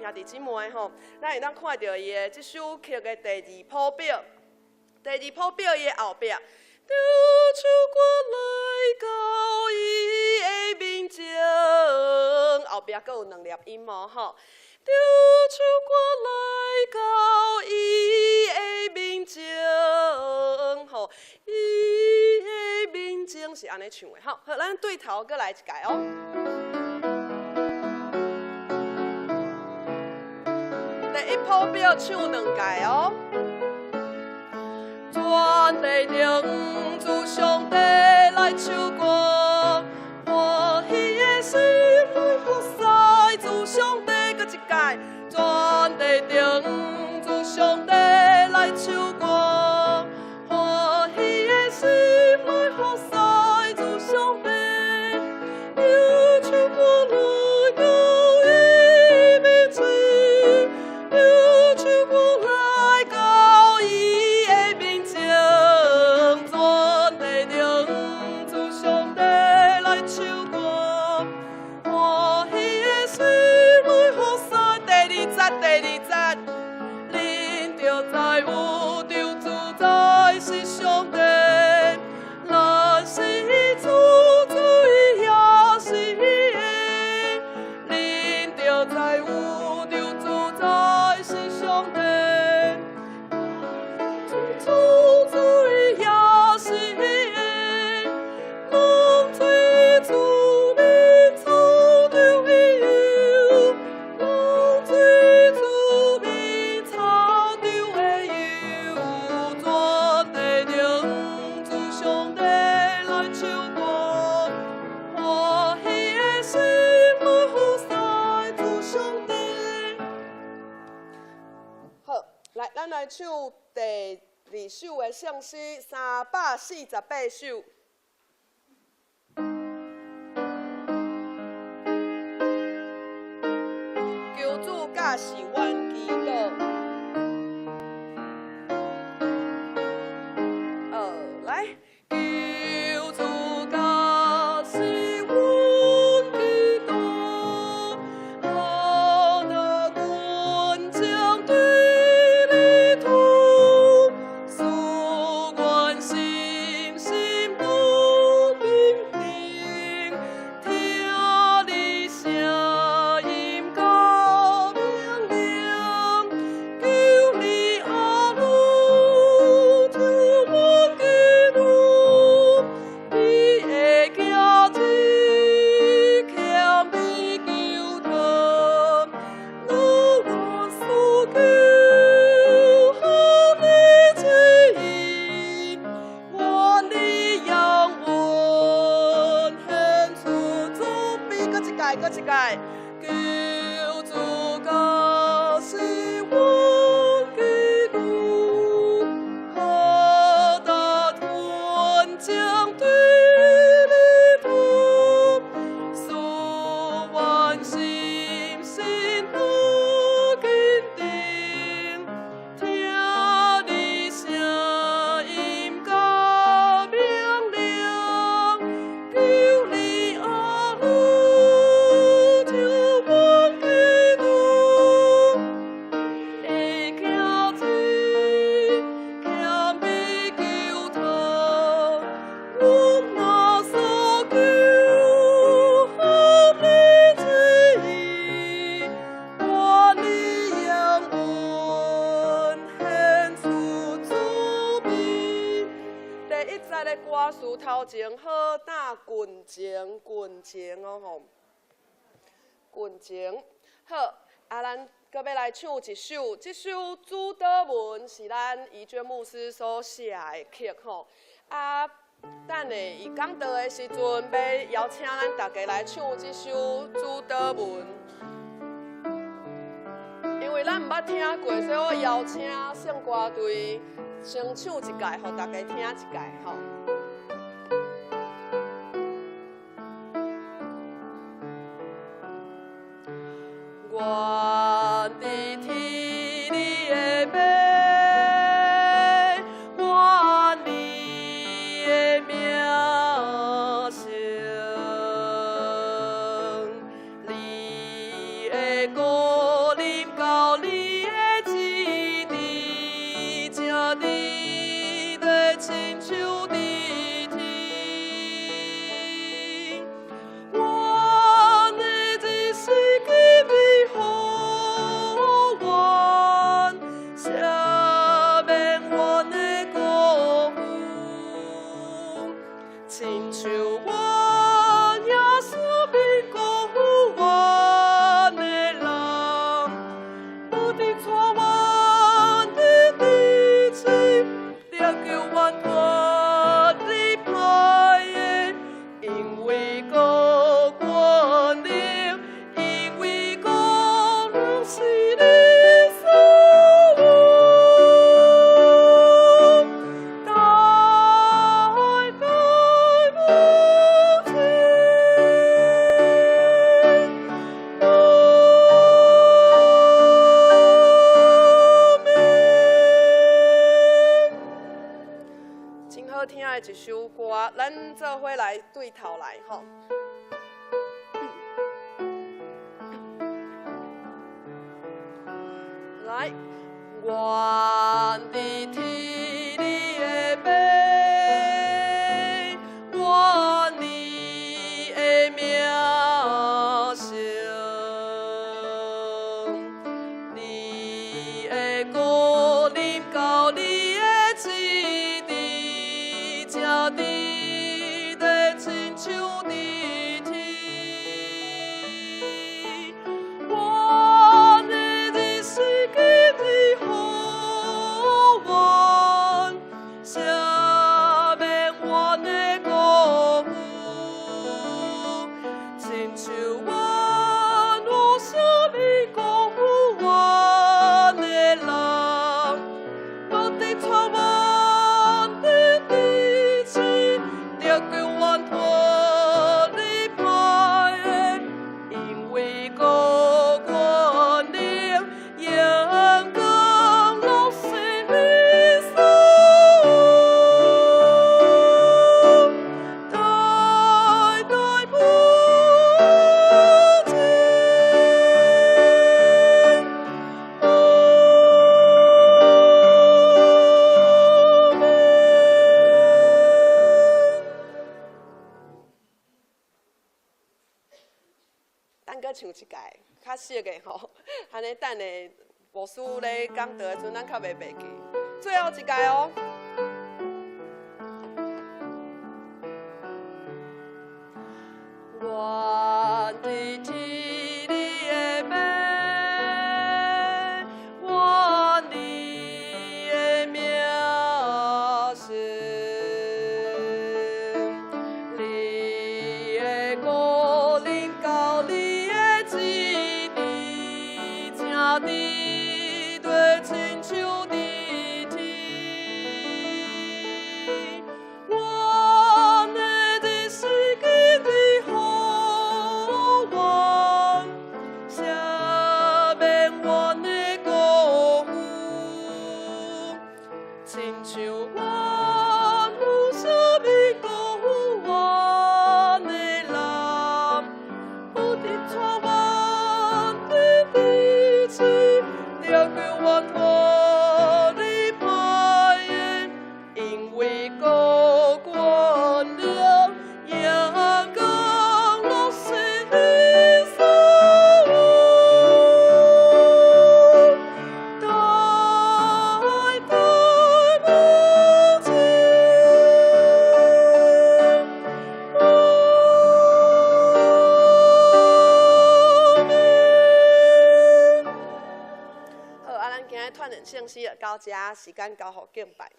兄弟姊妹吼，咱會當看著伊的這首曲的第二譜表，第二譜表伊的後壁，唱歌來到伊的面前，後壁閣有兩粒音哦吼。唱歌來到伊的面前，吼，伊的面前是按呢唱的，吼。好，咱對頭閣來一擺哦。第一譜表唱兩擺哦。全地能主上帝來唱歌，歡喜的心來服侍主上帝，閣一擺。全地能主上帝來唱歌，歡喜的心來服侍主上帝，唱歌來到伊面前，唱歌來到伊的面前，全地能主上帝來唱歌，歡喜的心來服侍。第二節，第二節，恁著知有著主宰是上帝，咱是主主伊也是伊的，恁著知有著主宰是上帝，主主伊也是伊的，攏做主面草場的油，攏做主面草場的油，全地能主上帝來唱歌，歡喜的心來服侍主上帝。好，來，咱來唱第二首的聖詩，348首。求主教示阮祈禱。來，求主教示阮祈禱，好得軍將對你土，使阮心心都平定，聽你聲音佮命令，求你阿母聽阮祈禱，你的兒子謙卑求託，我願所求合你旨意，願你讓阮顯出主美，閣一擺，閣一擺，求主教示阮祈禱，好得團將對你土，使阮心心都堅定，聽你聲音佮命令，求你阿母聽阮祈禱，的兒子謙卑求託，阮若所求合你旨意，願你讓阮顯出主美。第一節的歌詞頭前好打近前近前哦吼，近前好，啊，咱閣欲來唱一首，這首主禱文是咱怡娟牧師所寫的曲吼。啊，等下伊講道的時陣，欲邀請咱大家來唱這首主禱文。因為咱毋捌聽過，所以我邀請聖歌隊先唱一擺，予大家聽一擺吼。願佇天你的名，願你的名聖，你的國臨聽的一首歌，咱做伙來對頭來吼。來，願你天你的名，願你的名聖，你的國臨到你的旨意，正佇地親像佇天。阮的日時今日予阮，赦免阮的過誤，親像阮有赦免辜負阮的人，無得帶阮入試，得救阮脫離歹的，因為國權能榮光攏是你所有，代代不盡。阿們。等閣唱一擺，較熟的吼，按呢等下牧師咧講道的時陣，咱較袂袂記。最後一擺哦。願你天你的名，願你的名聖，你的國臨到你的旨意，正佇地親像佇天。阮的日時今日予阮，赦免阮的過誤，親像阮有赦免辜負阮的人，不得帶阮入試，得救阮脫離歹的，因為國權能榮光攏是你所有，代代不盡。阿們。好，啊，咱今日團圓聖詩就到這，時間交予敬拜。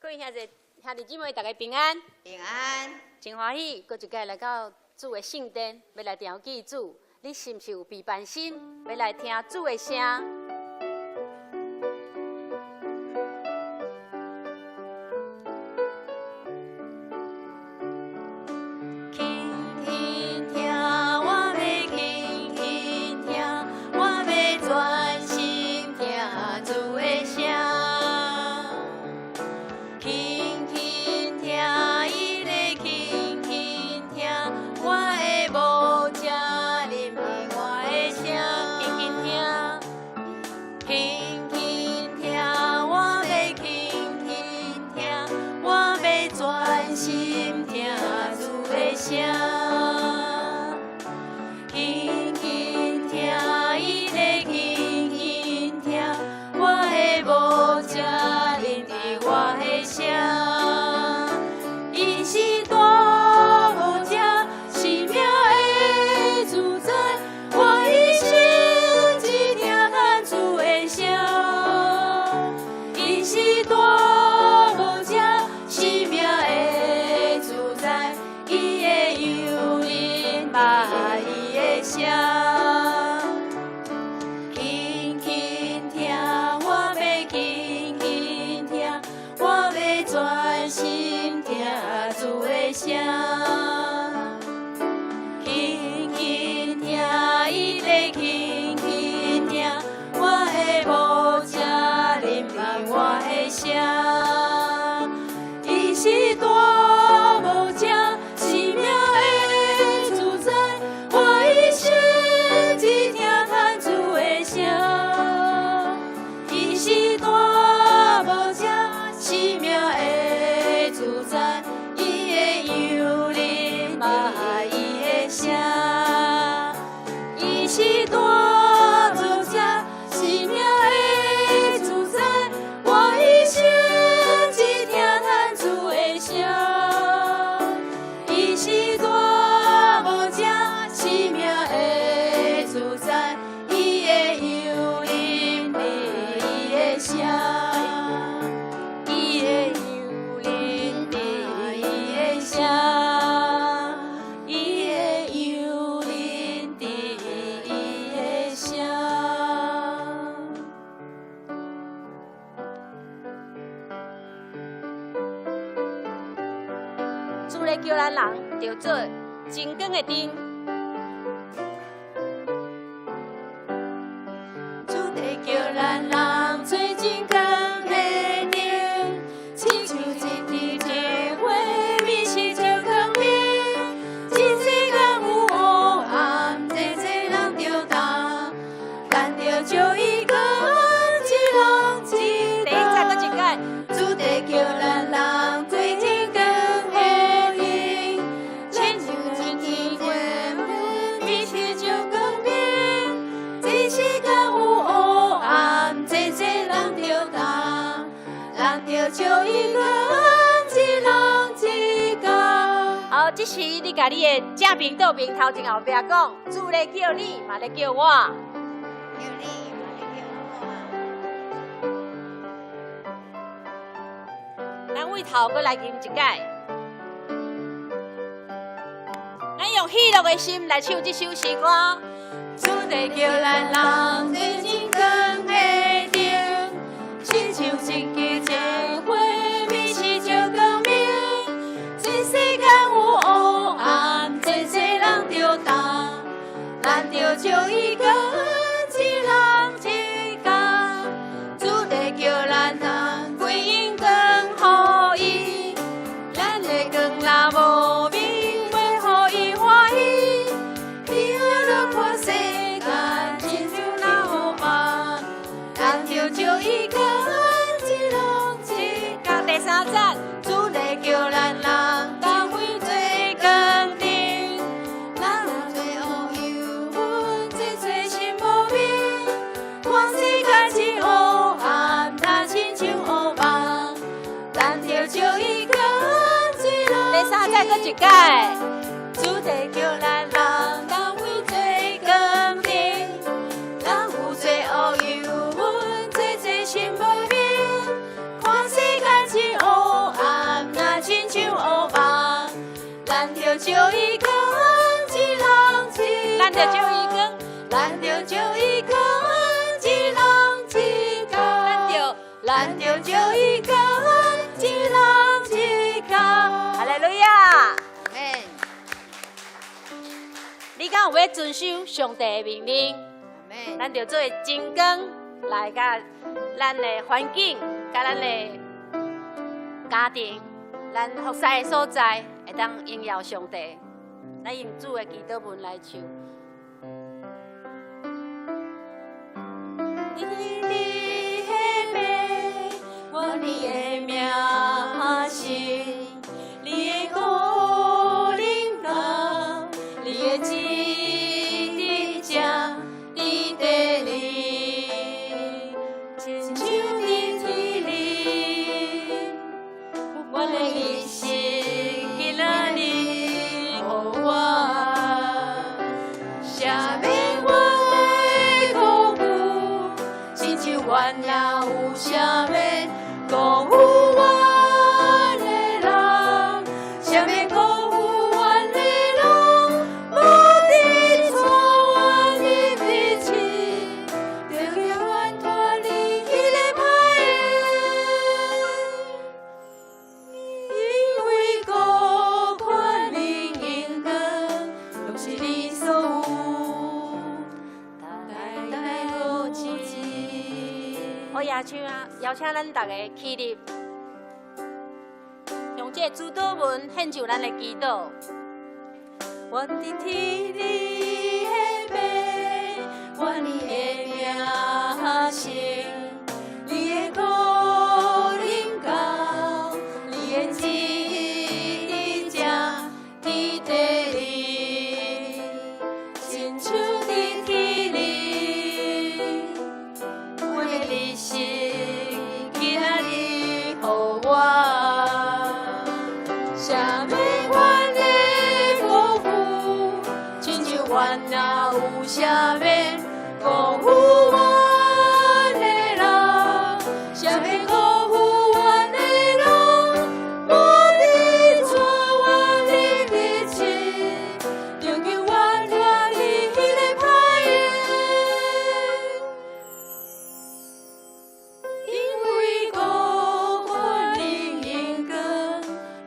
各位兄弟兄弟姊妹，大家平安。平安。真歡喜，閣一擺來到主的聖殿，欲來調記主。你是毋是有備辦心，欲來聽主的聲？輕輕聽，我欲輕輕聽，我欲專心聽主的聲。輕輕聽，伊咧輕輕聽，我的無遮聆聽我的聲。輕輕聽，輕輕聽，我欲輕輕聽，我欲專心聽主的聲。輕輕聽，伊咧輕輕聽，我的無遮聆聽我的聲。伊是大無者，生命的主宰，我一生只聽咱主的聲。伊是大無者，生命的主宰，伊的油心聽主的聲，輕輕聽伊的輕輕聽，我的牧者臨近我的聲。伊是大牧者，生命的主宰，我一生只聽嘆主的聲。伊是大牧者，生命的主宰，伊的羊恁捌伊的聲。伊是大牧者，生命的主宰，我一生只聽嘆主的聲。伊是大牧者，生命的主宰，伊的羊恁捌伊的聲。伊的羊恁捌伊的聲，伊的羊恁捌伊的聲。主咧叫咱人著做真光的燈。主咧叫咱人做真光的燈，親像一支一花，美是照光明。這世間有黑暗，濟濟人著擔，咱著照伊光，一人一第一節閣一擺。主咧叫咱人做真光的燈，親像一支花，美是照光明。這世間有黑暗，濟濟人著擔，咱著照伊光，一人一工。好，這時你共你的正邊、倒邊、頭前後壁講，主咧叫你，嘛咧叫我。叫你嘛咧叫我。咱對頭閣來吟一擺，咱用喜樂的心來唱這首詩歌。主咧叫咱人做真光的燈，親像一支一花，美是照光明。這世間有黑暗，濟濟人著擔，咱著照伊光，一人一工。主咧叫咱人歸榮光予伊，咱的光若無明，欲予伊歡喜。喜樂看世間，親像那雨夢，咱著照伊光，一人一工。第三節，主咧叫咱人同伙做光燈，咱有罪惡憂鬱，濟濟心無明。看世間真黑暗，若親像烏夢，咱著照伊光，一人第三節閣一擺。主咧叫咱人同伙做光燈，咱有罪惡憂鬱，濟濟心無明。看世間真黑暗，若親像烏夢，咱著照伊光，一人一咱著照伊光，咱著照伊光，一人一工。咱著咱著照伊光，一人一工。哈利路亞。阿門。你敢有欲遵守上帝的命令？阿門。咱著做真光來共咱的環境、佮咱的家庭、咱服侍的所在，會當榮耀上帝。咱用主的祈禱文來唱。你佇彼邊，願你的名聖，你的國臨到，你的旨佇這佇地裡，親像佇天裡。阮的日食今仔日予阮，赦免阮的辜負，親像阮也有赦免辜負阮的人，赦免辜負阮的人，無佇錯誤入去，著叫阮脫離彼个歹的。請邀請咱逐家起立，用這个主禱文獻上咱的祈禱。願佇天裡的父，願你的名聖，你的國臨到，你的旨意佇這佇地裡，親像佇天裡。阮的日食今仔日予我，赦免阮的過負，親像阮也有赦免辜負阮的人，赦免辜負阮的人，無你帶阮入日試，拯救阮脫離彼个歹的。因為國權能榮光，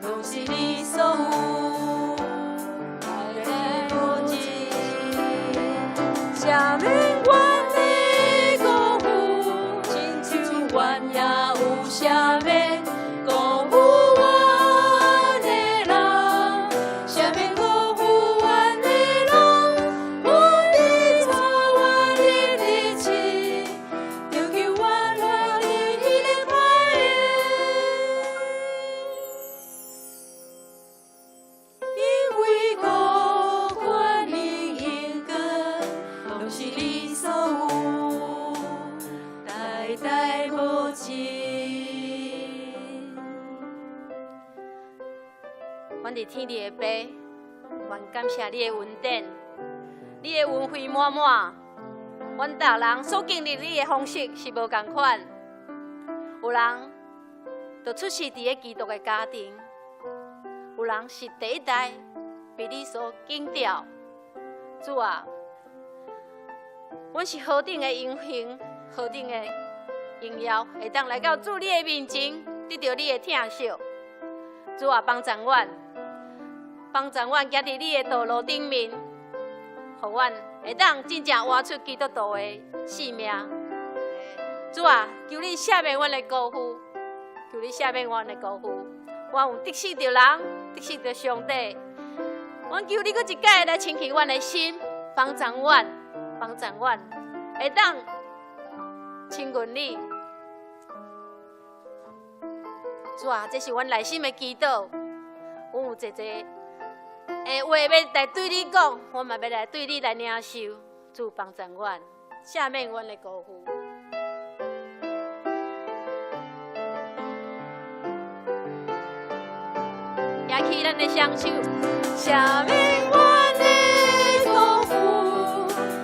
攏是你所有，代代無盡。赦免阮的過負，親像阮也有赦免辜負阮的人，赦免辜負阮的人，無你帶阮入日試，拯救阮脫離彼个歹的。因為國權能榮光，攏是你所有，代代無盡。阮佇天裡的父，阮感謝你的恩典，你的恩惠滿滿。阮逐人所經歷你的方式是無仝款，有人就出世佇个基督的家庭，有人是第一代被你所揀召。主啊，阮是何等的榮幸，何等的榮耀，會當來到主你的面前，得著你的疼惜。主啊，幫助阮，幫助阮行佇你的道路頂面，予阮會當真正活出基督徒的生命。主啊，求你赦免阮的辜負，求你赦免阮的辜負。阮有得失著人，得失著上帝。阮求你閣一擺來清氣阮的心，幫助阮，幫助阮，會當親近你。主啊，這是阮內心的祈禱。阮有濟濟的話欲來對你講，阮嘛欲來對你來領受。主幫助阮，赦免阮的辜負。舉起咱的雙手，赦免阮的辜負，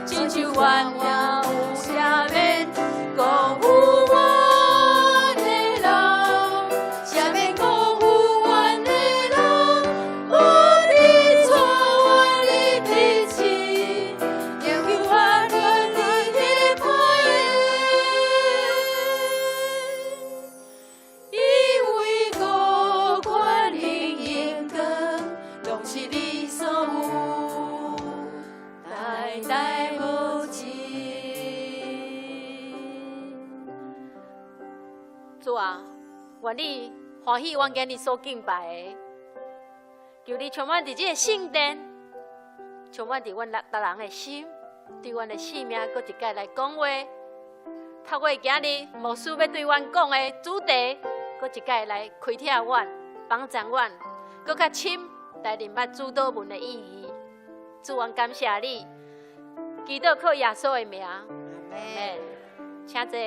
親像阮也有赦免辜負阮的人，赦免辜負阮的人，無你帶阮入日試，拯救阮脫離彼個歹的。因為國權能榮光，攏是你所有，代代無盡。主啊，願你歡喜阮今日所敬拜的，求你充滿佇這个聖殿，充滿佇阮逐人的心，對阮的生命閣一擺來講話。透過今日牧師欲對阮講的主題，閣一擺來開啟阮，幫助阮，閣較深來認捌主禱文的意義。主，阮感謝你，祈禱靠耶穌的名，阿們。請坐。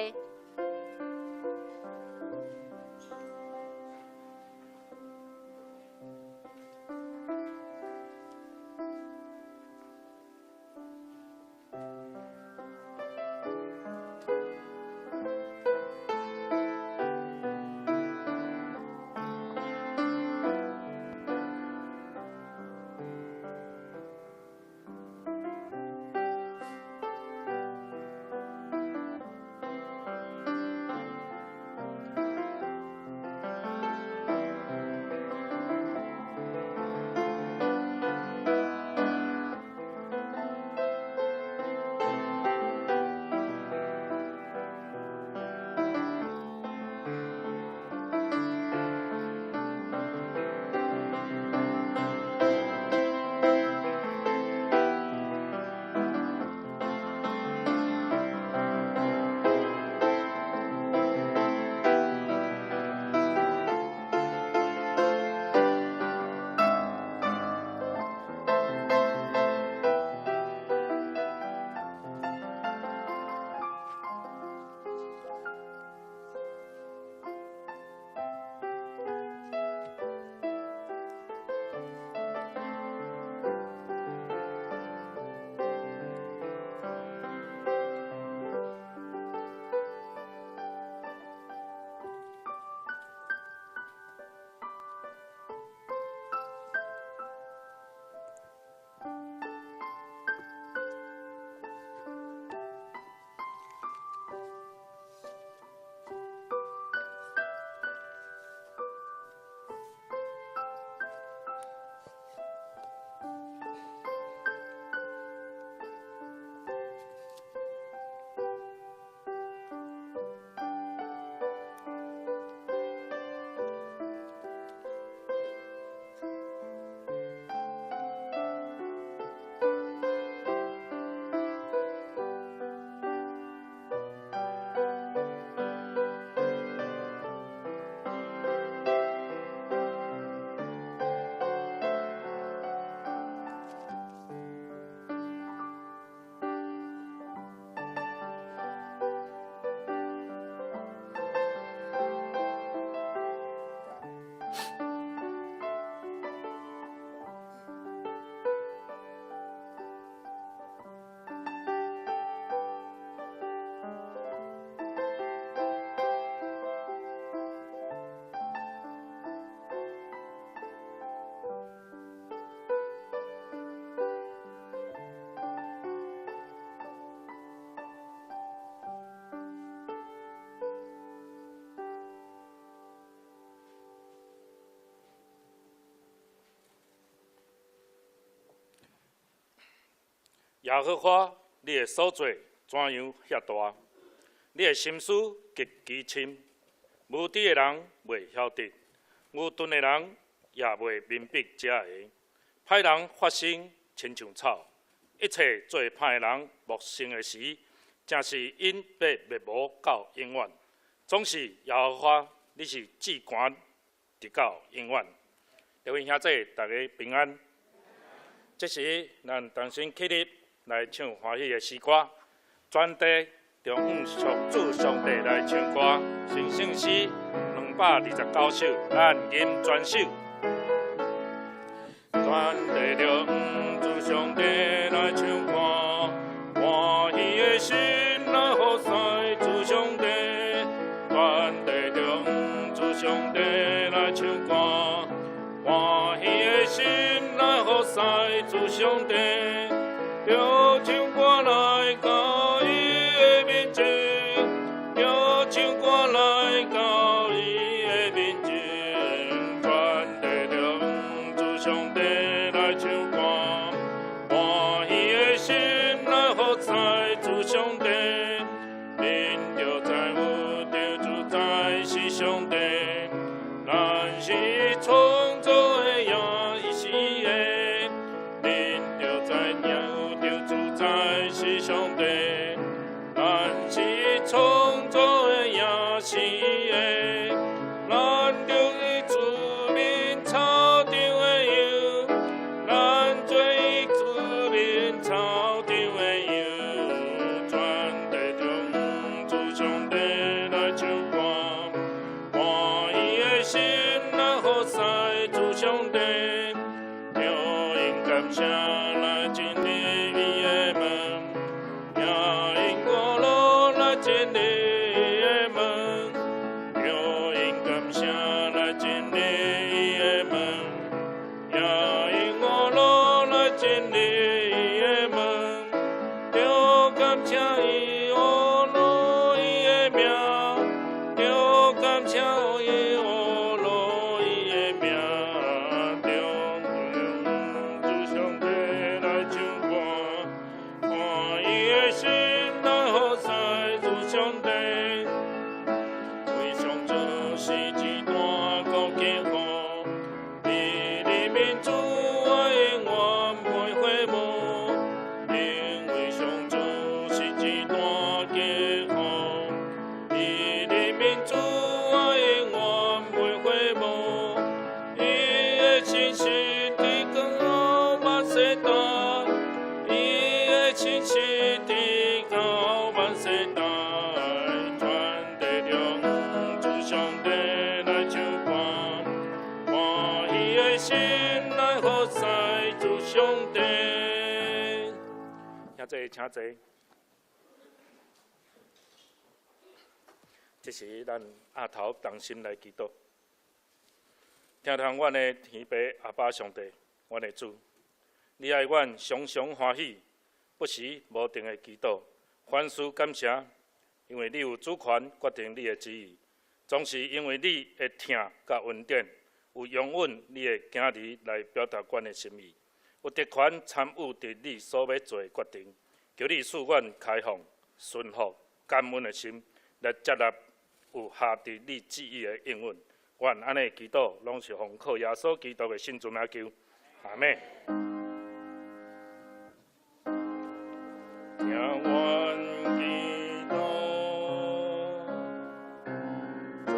耶和華，你的所作怎樣遐大？你的心思極其深，無知的人袂曉得，愚鈍的人也袂明白這个。歹人發生親像草，一切做歹的人勃生的時，正是𪜶欲滅無到永遠。總是耶和華，你是至懸，直到永遠。各位兄弟，大家平安。這時，咱同心起立來唱歡喜的詩歌，全地著向上主上帝來唱歌，成聖詩229首，咱吟全首。全地著向主上帝來唱歌，歡喜的心來服侍主上帝。全地著向主上帝來唱歌，歡喜的心來服侍主上帝。著唱歌來到伊的面前，著唱歌來到伊的面前，全地著向主上帝來唱歌，歡喜的心來服侍主上帝。恁著知有著主宰是上帝，咱是伊創造的，也伊是伊的。恁著知有著主宰是上帝，咱是伊創造的，也是伊的。咱著伊子民草場的羊，咱做伊子民草場的羊，全地著向主上帝來唱歌，歡喜的心來服侍主上帝，著用感謝來進入伊的門，也用歌樂來進入伊的門，著用感謝來進入伊的門，也用歌樂來進入伊的門，著感謝伊阿羅伊的名，著感謝伊阿羅伊的名，著向主上帝來唱歌，歡喜的心來服侍主上帝。為上主是至大國堅固，伊人民主愛永遠袂廢無。因為上主是至大堅固，伊人民主愛永遠袂廢無。伊的信實直到萬世代，伊的信實直到萬世代，全地著向主上帝來唱歌，歡喜的心來服侍主上帝。兄弟，請坐。這時，咱額頭同心來祈禱。聽聽阮的天父阿爸上帝，阮的主，你愛阮常常歡喜，不時無停的祈禱，凡事感謝，因為你有主權決定你的旨意，總是因為你的疼佮恩典，有容允你的囝兒來表達阮的心意，有特權參與佇你所欲做的決定，求你賜阮開放、順服、感恩的心，來接納有合佇你旨意的應允。阮按呢祈禱，攏是奉靠耶穌基督的聖尊名求，阿們。聽阮祈禱，主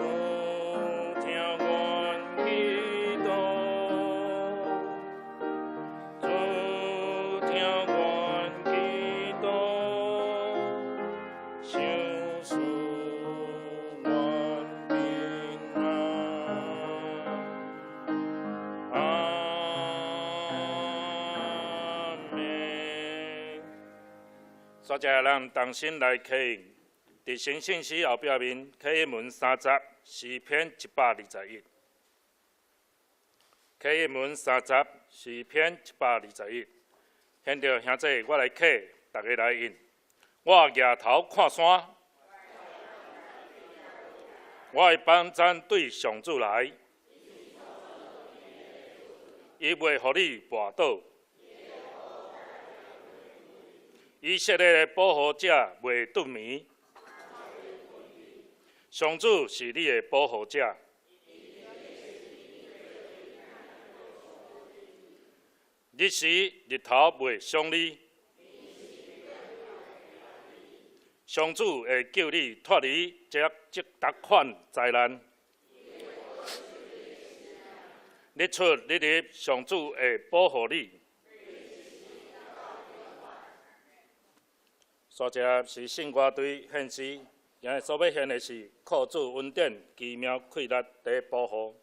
聽阮祈禱，主聽阮祈禱，賞賜阮平安。阿們。煞來咱同心來啟應，佇成聖詩後壁面啟應文三十，詩篇121。啟應文三十，詩篇121。現在兄弟，我來啟，大家來應。我舉頭看山，我的幫贊對上主來，伊袂予你跋倒。以色列的保護者袂頓眠。上主是你的保護者。日時日頭袂傷你。上主會救你脫離這逐款災難。日出日入，上主會保護你。煞一是聖歌隊獻詩，𪜶所欲獻的是靠主恩典奇妙氣力佇保護。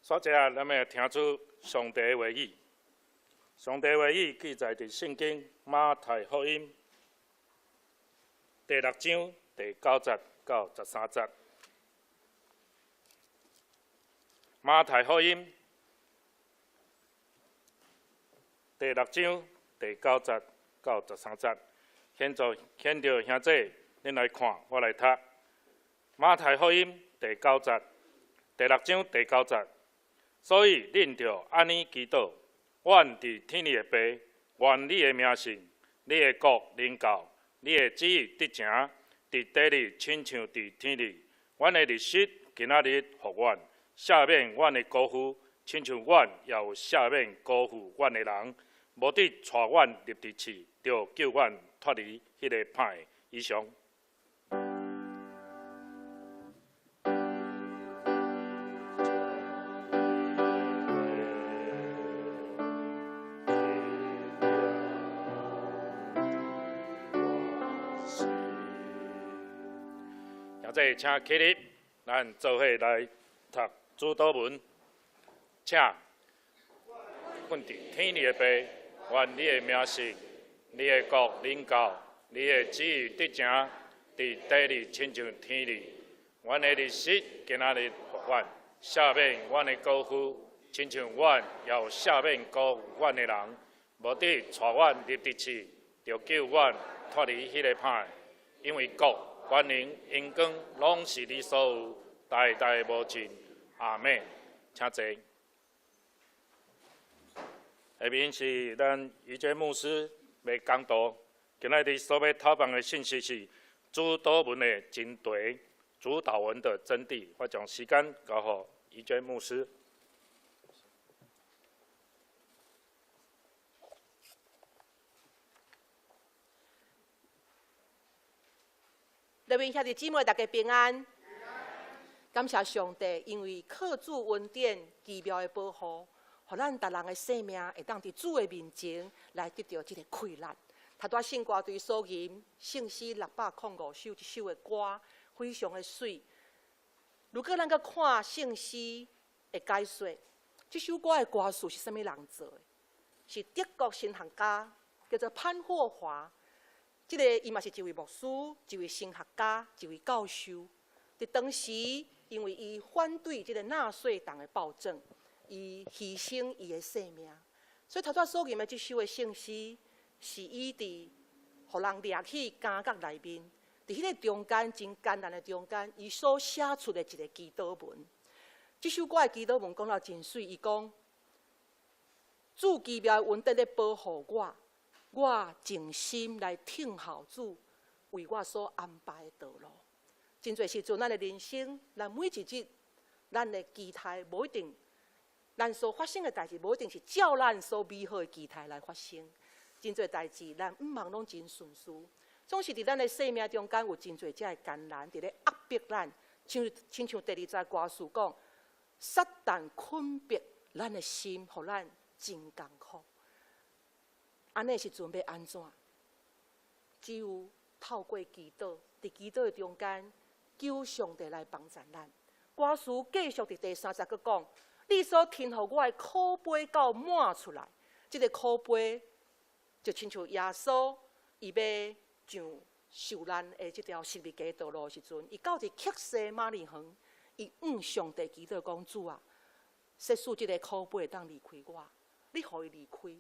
煞一下，咱欲聽出上帝的話語。上帝話語記載佇聖經馬太福音第六章第九節到十三節。馬太福音第六章第九節到十三節，現在現著兄弟，恁來看，我來讀。馬太福音第九節，第六章第九節。所以恁著按呢祈禱：阮佇天裡的父，願你的名聖，你的國臨到，你的旨意得成，佇地裡親像佇天裡。阮的日食今仔日予阮，赦免阮的辜負，親像阮也有赦免辜負阮的人。無得帶阮入佇試，著救阮脫離彼个歹的。以上。現在請起立，咱做伙來讀主禱文，請。阮佇天裡的父，願你的名聖，你的國臨到，你的旨意得成，佇地裡親像天裡。阮的日食今仔日予阮，赦免阮的過犯，親像阮也有赦免辜負阮的人。無得帶阮入敵試，著救阮脫離彼个歹的。因為國、權能、榮光，攏是你所有，代代無盡。阿們。請坐。下面是咱怡娟牧師欲講道，今仔日所欲透放的信息是主禱文的精髓，主禱文的真諦。我將時間交予怡娟牧師。各位兄弟姊妹，大家平安。感謝上帝，因為靠主恩典奇妙的保護，予咱逐人的生命會當佇主的面前來得著這个氣力。頭拄仔聖歌隊所吟聖詩605首，這首的歌非常的媠。如果咱閣看聖詩的解說，這首歌的歌詞是啥物人做的？是德國神學家，叫做潘霍華。這个伊嘛是一位牧師，一位神學家，一位教授。佇當時，因為伊反對這个納粹黨的暴政，伊犧牲伊的性命。所以頭拄仔所吟的這首的聖詩，是伊佇予人掠去監獄內面，佇彼个中間真艱難的中間，伊所寫出的一个祈禱文。這首歌的祈禱文講了真媠，伊講：主奇妙的恩典咧保護我，我靜心來聽候主為我所安排的道路。真濟時陣，咱的人生，咱每一日，咱的期待無一定，咱所發生的代誌無一定是照咱所美好的期待來發生。真濟代誌，咱毋茫攏真順遂，總是佇咱的生命中間有真濟遮的艱難，佇咧壓迫咱。親像第二節歌詞講，撒旦困迫咱的心，予咱真艱苦。按呢時陣欲按怎？只有透過祈禱，佇祈禱的中間，求上帝來幫助咱。歌詞繼續佇第三節閣講：你所添予我的苦杯到滿出來，這个苦杯就親像耶穌伊欲上受難的這條十字架道路的時陣，伊到佇客西馬尼園，伊向上帝祈禱講：主啊，設使這个苦杯會當離開我，你予伊離開。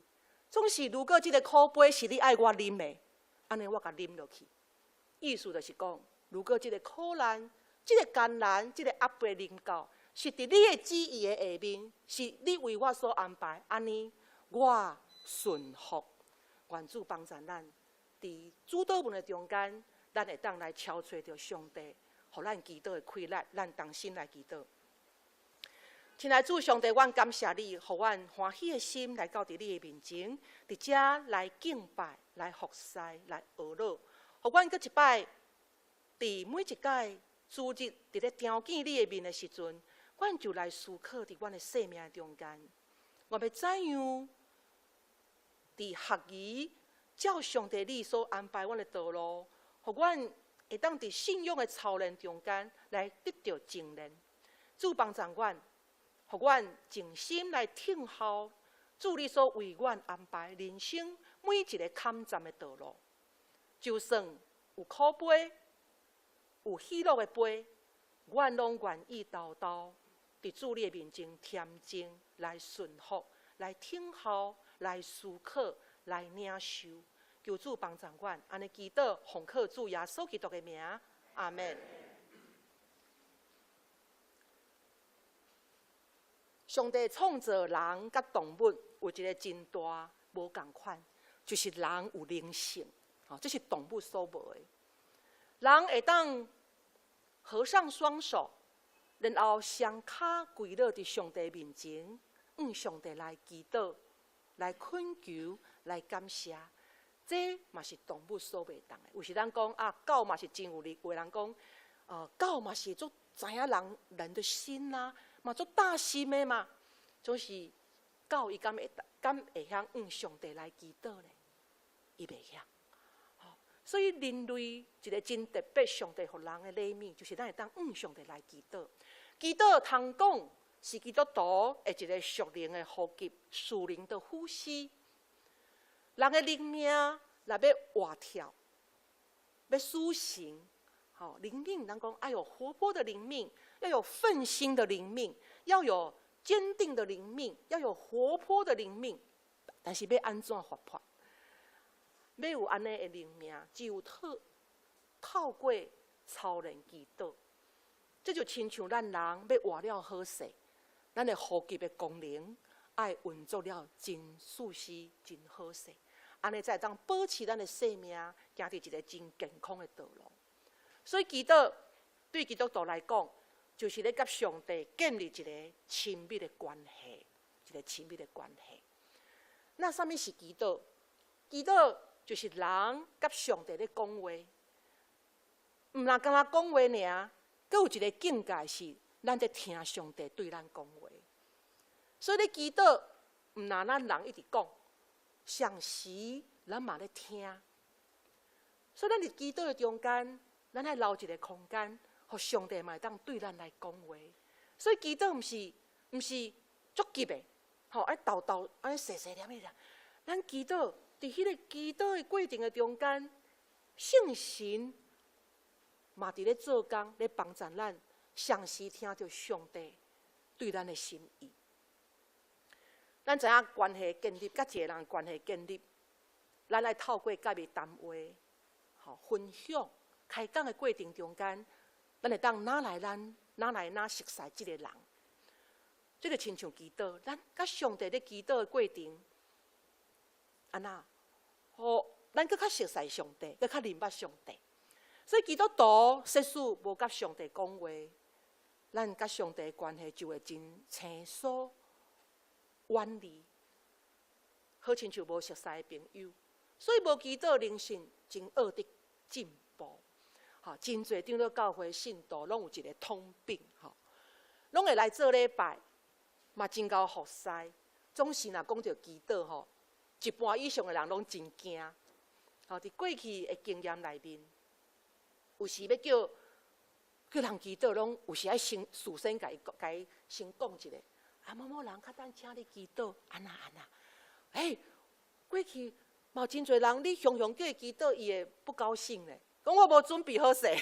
總是如果這个苦杯是你愛我啉的，按呢我共啉落去。意思就是講，如果這个苦難、這个艱難、這个壓迫臨到，是佇你的旨意的下面，是你為我所安排，按呢我順服。願主幫助咱，佇主禱文的中間，咱會當來敲揣著上帝，予咱祈禱的氣力，咱同心來祈禱。親愛主上帝，阮感謝你，予阮歡喜的心來到佇你的面前，佇遮來敬拜、來服侍、來學樂。予阮閣一擺，佇每一屆主日佇咧朝見你的面的時陣，阮就來思考佇阮的生命中間，我欲怎樣佇合宜照上帝你所安排阮的道路，予阮會當佇信仰的操練中間來得著精練。主幫助阮，予阮靜心來聽候主你所為阮安排人生每一个坎站的道路。就算有苦杯，有喜樂的杯，阮攏願意沓沓佇主你的面前恬靜來順服，來聽候，來思考，來領受。求主幫助阮，按呢祈禱，奉靠主耶穌基督的名，阿們。上帝創造人佮動物有一个真大無仝款，就是人有靈性，吼，這是動物所無的。人會當合上雙手，然後雙跤跪落佇上帝面前，向上帝來祈禱、來懇求、來感謝。這嘛是動物所袂當的。有時咱講啊，狗嘛是真有力，有的人講，狗嘛是足知影人人的心啦，嘛足大心的嘛。總是狗伊敢會曉向上帝來祈禱咧？伊袂曉。所以人類一个真特別，上帝予人的禮物，就是咱會當向上帝來祈禱。祈禱通講是基督徒的一个屬靈的呼吸，屬靈的呼吸。人的靈命若欲活跳，欲甦醒，吼，靈命，人講愛有活潑的靈命，要有奮興的靈命，要有堅定的靈命，要有活潑的靈命。但是欲按怎活潑？欲有按呢的靈命，只有透過操練祈禱。這就親像咱人欲活了好勢，咱的呼吸的功能愛運作了真舒適、真好勢，按呢才會當保持咱的生命，行佇一個真健康的道路。所以祈禱對基督徒來講，就是咧佮上帝建立一個親密的關係，一個親密的關係。那啥物是祈禱？祈禱就是人佮上帝咧講話，毋但干焦講話爾，閣有一個境界是，咱佇聽上帝對咱講話。所以咧祈禱，毋但咱人一直講，同時咱嘛咧聽。所以咱佇祈禱的中間，咱愛留一個空間，予上帝嘛會當對咱來講話。所以祈禱毋是足急的，吼，愛沓沓按呢細細粒的啦。咱祈禱佇彼個祈禱的過程的中間，聖神嘛佇咧做工，咧幫助咱，同時聽著上帝對咱的心意。咱知影關係建立，佮一個人關係建立，咱愛透過佮伊談話、吼分享、開講的過程中間，咱會當愈來咱愈來愈熟似這個人。這個親像祈禱，咱佮上帝咧祈禱的過程，按怎，予咱閣較熟似上帝，閣較認捌上帝。所以基督徒設使無佮上帝講話，咱佮上帝的關係就會真生疏、遠離，好親像無熟似的朋友。所以無祈禱靈性真惡得進步。吼，真濟長老教會信徒攏有一個通病，吼，攏會來做禮拜，嘛真𠢕服侍。總是若講著祈禱吼，一半以上的人攏真驚。吼，佇過去的經驗內面，有時欲叫人祈禱，攏有時愛先事先共伊先講一下。啊，某某人較等請你祈禱，按怎按怎？欸，過去嘛有真濟人，你雄雄叫伊祈禱，伊會不高興咧，講我無準備好勢。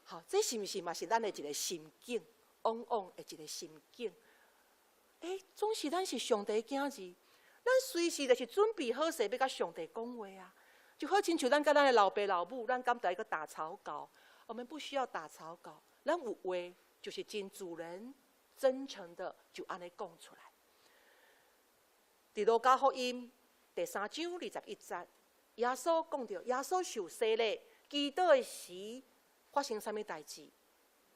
好，這是毋是嘛是咱的一個心境？往往的一個心境。欸，總是咱是上帝囝兒，咱隨時就是準備好勢，欲佮上帝講話啊。就好親像咱佮咱的老爸老母，咱敢著愛閣打草稿？我們不需要打草稿，咱有話就是真自然、真誠的就按呢講出來。佇路加福音第三章21節，耶穌講著，耶穌受洗禮，祈禱的時發生啥物代誌？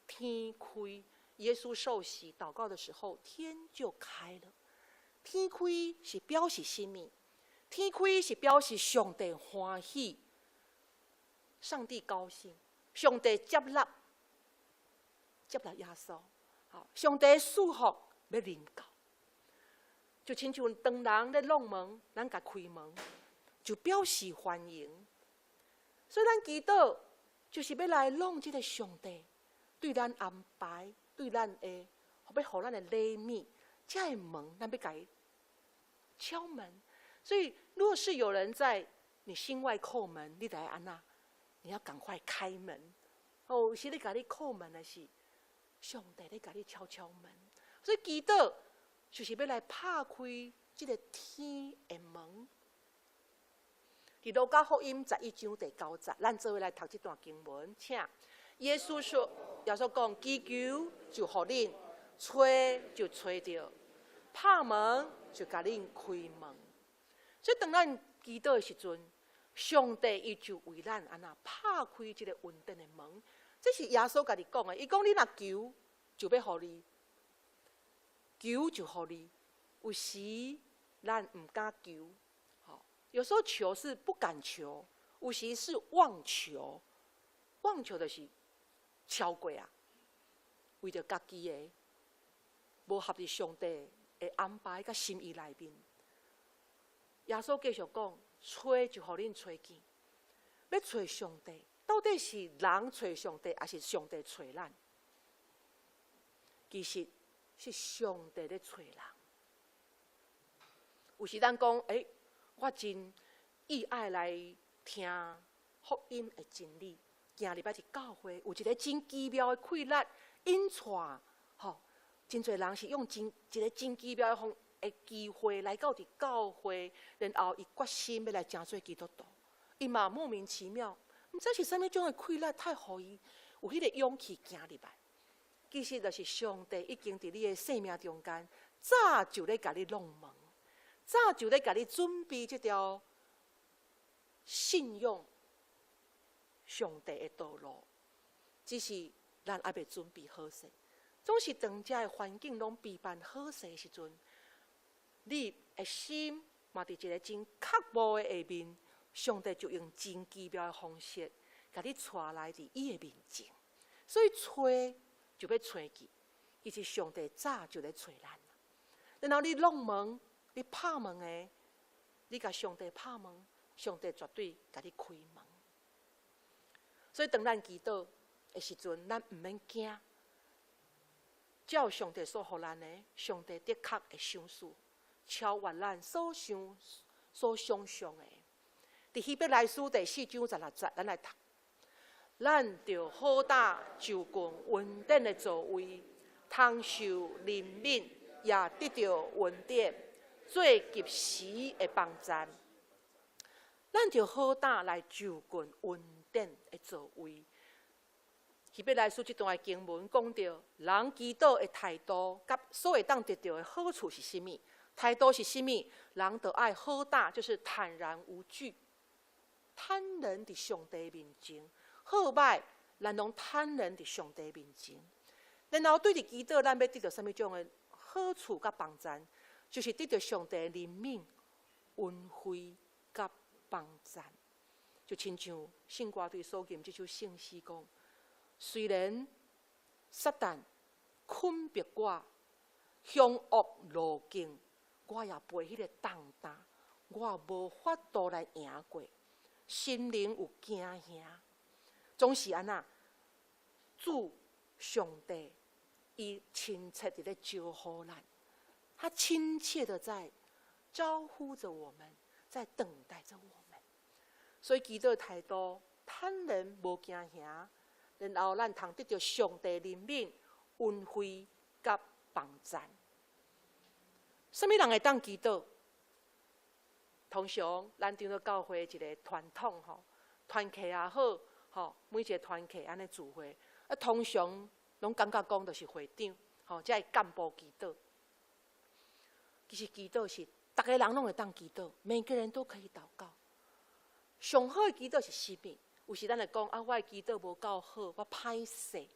天開，耶穌受洗禱告的時候，天就開了。天開是表示啥物？天開是表示上帝歡喜，上帝高興，上帝接納，接納耶穌。好，上帝祝福欲臨到，就親像當人咧挵門，咱共開門，就表示歡迎。所以咱祈禱就是欲來挵這個上帝對咱安排，對咱的，欲予咱的禮物，這个門咱欲共伊敲門。所以，若是有人在你心外叩門，你著愛按怎？你要趕快開門。哦，有時咧共你叩門的是上帝咧共你敲敲門。所以祈禱就是欲來拍開這個天的門。佇路加福音11章第9節，咱做伙來讀這段經文，請耶穌說：耶穌講，祈求就予恁，揣就揣著，拍門就共恁開門。所以當咱祈禱的時陣，上帝伊就為咱按怎拍開這個恩典的門。這是耶穌家己講的。伊講你若求，就欲予你；求就予你。有時咱毋敢求，吼，有時候求是不敢求，有時是妄求。妄求就是超過啊，為著家己的，無合佇上帝的安排佮心意內面。耶穌繼續講：揣就予恁揣見，欲揣上帝，到底是人揣上帝，抑是上帝揣咱？其實是上帝咧揣人。有時咱講，欸，我真意愛來聽福音的真理。行入來佇教會，有一個真奇妙的氣力，引帶，吼。真濟人是用真一个真奇妙的方的機會來到佇教會，然後伊決心欲來成做基督徒。伊嘛莫名其妙，毋知是啥物種的氣力，太予伊有彼個勇氣行入來。其實就是上帝已經佇你的生命中間，早就咧共你弄門，早就咧共你準備這條信仰上帝的道路。只是咱猶未準備好勢，總是當遮的環境攏備辦好勢的時陣，你的心嘛佇一个真渴慕的下面，上帝就用真奇妙的方式，共你帶來佇伊的面前。所以揣就欲揣去，其實上帝早就咧揣咱。然後你弄門，你拍門的，你共上帝拍門，上帝絕對共你開門。所以當咱祈禱的時陣，咱毋免驚。照上帝所予咱的，上帝的確會賞賜，超越咱所想、所想象的。佇希伯來書第4章16節，咱來讀。咱著好膽就近恩典的座位，通受憐憫，也得著恩典，做及時的幫贊。咱著好膽來就近恩典的座位。希伯來書這段的經文講著，人祈禱的態度，佮所會當得著的好處是啥物？態度是啥物？人著愛好膽，就是坦然無懼，坦然佇上帝面前。好歹，咱攏坦然佇上帝面前。然後對佇祈禱，咱欲得著啥物種的好處佮幫贊？就是得著上帝憐憫、恩惠佮幫贊。就親像聖歌隊所吟這首聖詩講：雖然撒旦困迫我，兇惡路徑，我也背彼个重擔，我無法度來贏過。心靈有驚嚇，總是按怎？主上帝，伊親切佇咧招呼咱，他親切的在招呼着我們，在等待着我們。所以祈禱態度坦然無驚嚇，然後咱通得著上帝憐憫、恩惠佮幫贊。啥物人會當祈禱？通常咱長老教會一个傳統吼，團契也好，吼，每一个團契按呢聚會，啊，通常攏感覺講就是會長，吼，才會幹部祈禱。其實祈禱是逐个人攏會當祈禱，每個人都可以禱告。上好的祈禱是啥物？有時咱會講啊，我的祈禱無夠好，我歹勢，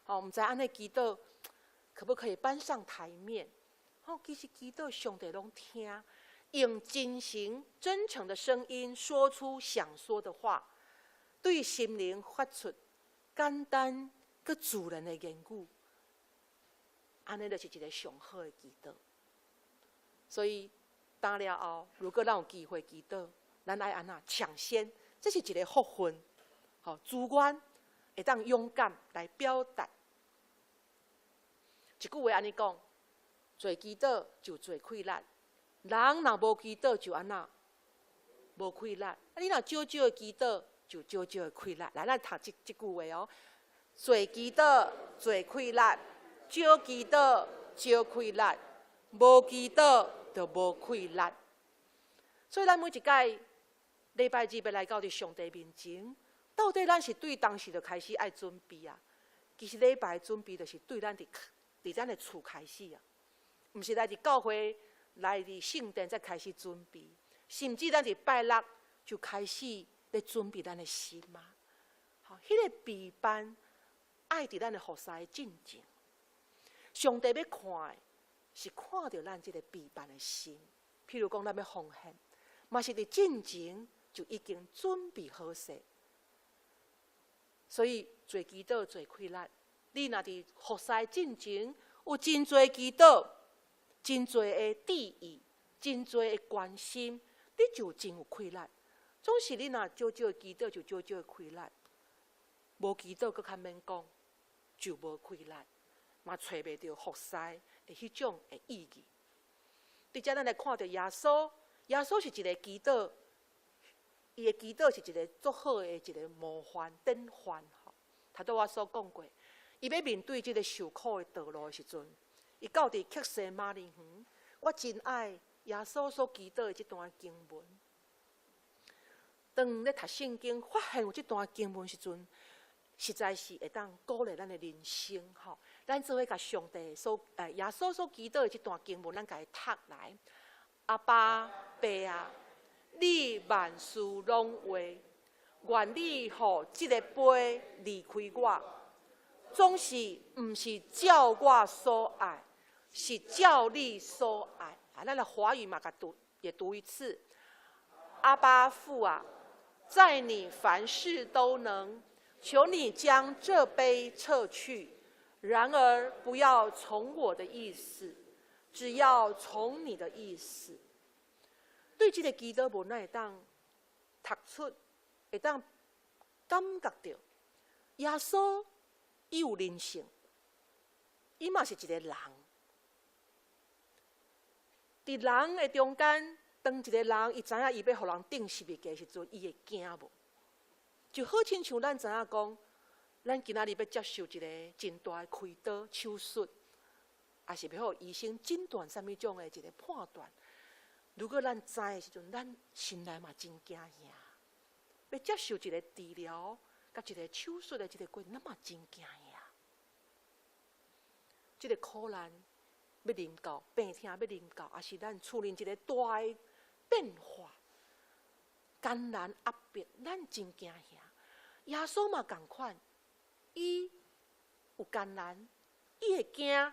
吼，毋知按呢祈禱可不可以搬上台面？吼，其實祈禱上帝攏聽，用真誠、真誠的聲音說出想說的話，對心靈發出簡單閣自然的言語，按呢就是一个上好的祈禱。所以，打了後，如果咱有機會祈禱，咱愛按怎搶先，這是一个福分，吼，資源會當勇敢來表達。一句話按呢講：濟祈禱就濟氣力，人若無祈禱就按怎？無氣力。啊，你若少少的祈禱，就少少的氣力。來，咱讀這這句話哦：濟祈禱濟氣力，少祈禱少氣力，無祈禱就無氣力。所以咱每一擺禮拜日欲來到佇上帝面前，到底咱是對當時就開始愛準備啊？其實禮拜準備就是對咱佇佇咱的厝開始啊，毋是來佇教會來佇聖殿才開始準備，甚至咱佇拜六就開始咧準備咱的心嘛。好，彼个備辦愛佇咱的服侍進前，上帝欲看的是看著咱這个備辦的心。譬如講，咱欲奉獻，嘛是佇進前就已經準備好勢。所以濟祈禱濟氣力，你若佇服侍進前有真濟祈禱、真濟的注意、真濟的關心，你就真有氣力。總是你若少少祈禱，就少少的氣力；無祈禱，閣較免講，就無氣力，嘛揣袂著服侍的彼種的意義。佇遮咱來看著耶穌，耶穌是一个祈禱，伊的祈禱是一个足好的一个模範典範吼。頭拄我所講過，伊欲面對這个受苦的道路的時陣，伊到佇客西馬尼園，我真愛耶穌所祈禱的這段經文。當咧讀聖經，發現有這段經文時陣，實在是會當鼓勵咱的人生吼。咱做伙共上帝所耶穌所祈禱的這段經文，咱共伊讀來。阿爸父啊，你萬事攏會，願你予這个杯離開我，總是毋是照我所愛，是照你所愛。啊，咱的華語嘛，共讀也讀一次。阿爸父啊，在你凡事都能，求你將這杯撤去。然而不要從我的意思，只要從你的意思。對這个祈禱文，咱會當讀出，會當感覺著耶穌伊有人性，伊嘛是一个人。佇人的中間，當一个人伊知影伊欲予人釘十字架時陣，伊會驚無？就好親像咱知影講，咱今仔日欲接受一个真大的開刀手術，抑是欲予醫生診斷啥物種的一个判斷。如果咱知的時陣，咱心內嘛真驚嚇。欲接受一个治療，佮一個手術的這个過程，咱嘛真驚嚇。這个苦難欲臨到，病痛欲臨到，抑是咱厝裡一个大的變化、艱難壓迫，咱真驚嚇。耶穌嘛仝款，伊有艱難，伊會驚，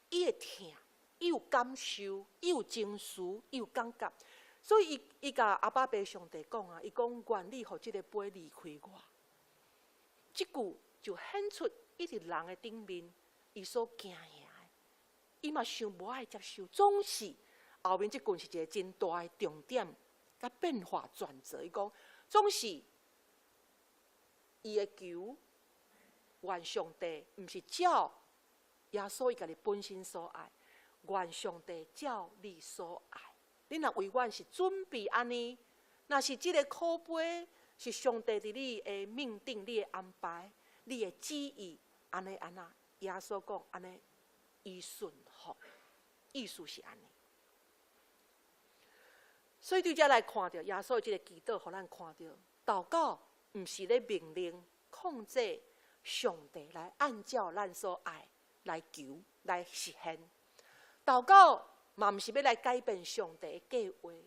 伊會疼，伊有感受，伊有情緒，伊有感覺。所以伊伊共阿爸父上帝講啊，伊講願你予這个杯離開我。這句就顯出伊佇人的頂面，伊所驚嚇的，伊嘛想無愛接受，總是後面這句是一个真大的重點，佮變化轉折。伊講總是伊的求願上帝，毋是照耶穌伊家己本身所愛，願上帝照你所愛。你若為阮是準備按呢，若是這个苦杯是上帝佇你的命定、你的安排、你的旨意，按呢按那，耶穌講按呢，伊順服，意思是按呢。所以對這來看著耶穌這个祈禱，予咱看著禱告，毋是咧命令控制上帝來按照咱所愛來求來實現。禱告嘛毋是欲來改變上帝的計劃，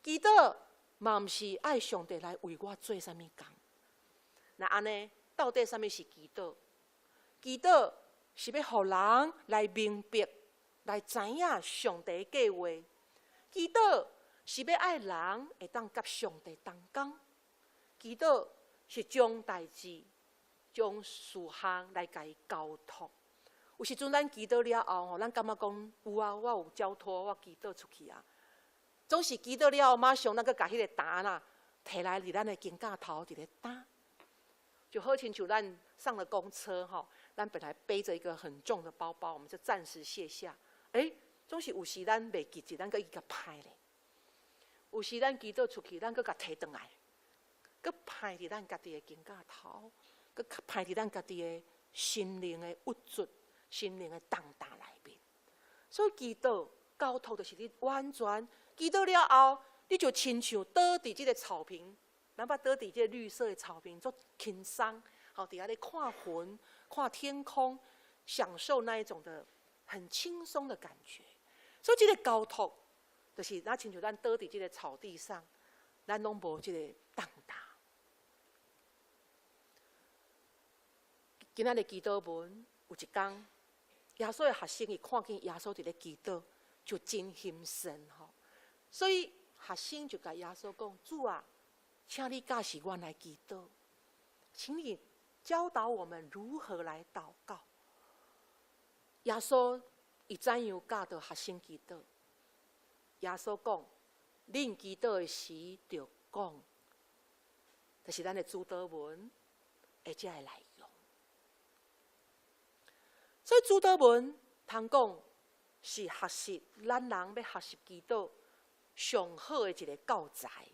祈禱嘛毋是愛上帝來為我做啥物工。那按呢，到底啥物是祈禱？祈禱是欲予人來明白、來知影上帝的計劃。祈禱是欲愛人會當佮上帝同工。祈禱是將代誌、將事項來共伊交託。有時陣咱祈禱了後吼，咱感覺講有啊，我有交託，我祈禱出去啊。總是祈禱了後，馬上咱閣共彼个擔仔提來佇咱的肩胛頭佇咧擔，就好親像咱上了公車吼，咱本來背著一個很重的包包，我們就暫時卸下。欸，總是有時咱袂記得，咱閣一共歹咧。有時咱祈禱出去，咱閣共提轉來，閣歹佇咱家己的肩胛頭，閣歹佇咱家己的心靈的鬱卒、心靈的重擔內面。所以祈禱交託就是你完全祈禱了後，你就親像倒佇這个草坪，咱捌倒佇這个綠色的草坪，足輕鬆，吼，佇遐咧看雲、看天空，享受那一種的很輕鬆的感覺。所以這个交託，就是若親像咱倒佇這个草地上，咱攏無這个重擔。今仔日祈禱文有一工，耶穌的學生伊看見耶穌佇咧祈禱，就真興奮吼。所以學生就共耶穌講：主啊，請你教示阮來祈禱，請你教導我們如何來禱告。耶穌伊怎樣教導學生祈禱？耶穌講：恁祈禱的時，著講，就是咱的主禱文，會遮的內容。所以主禱文通講是學習咱人欲學習祈禱上好的一个教材。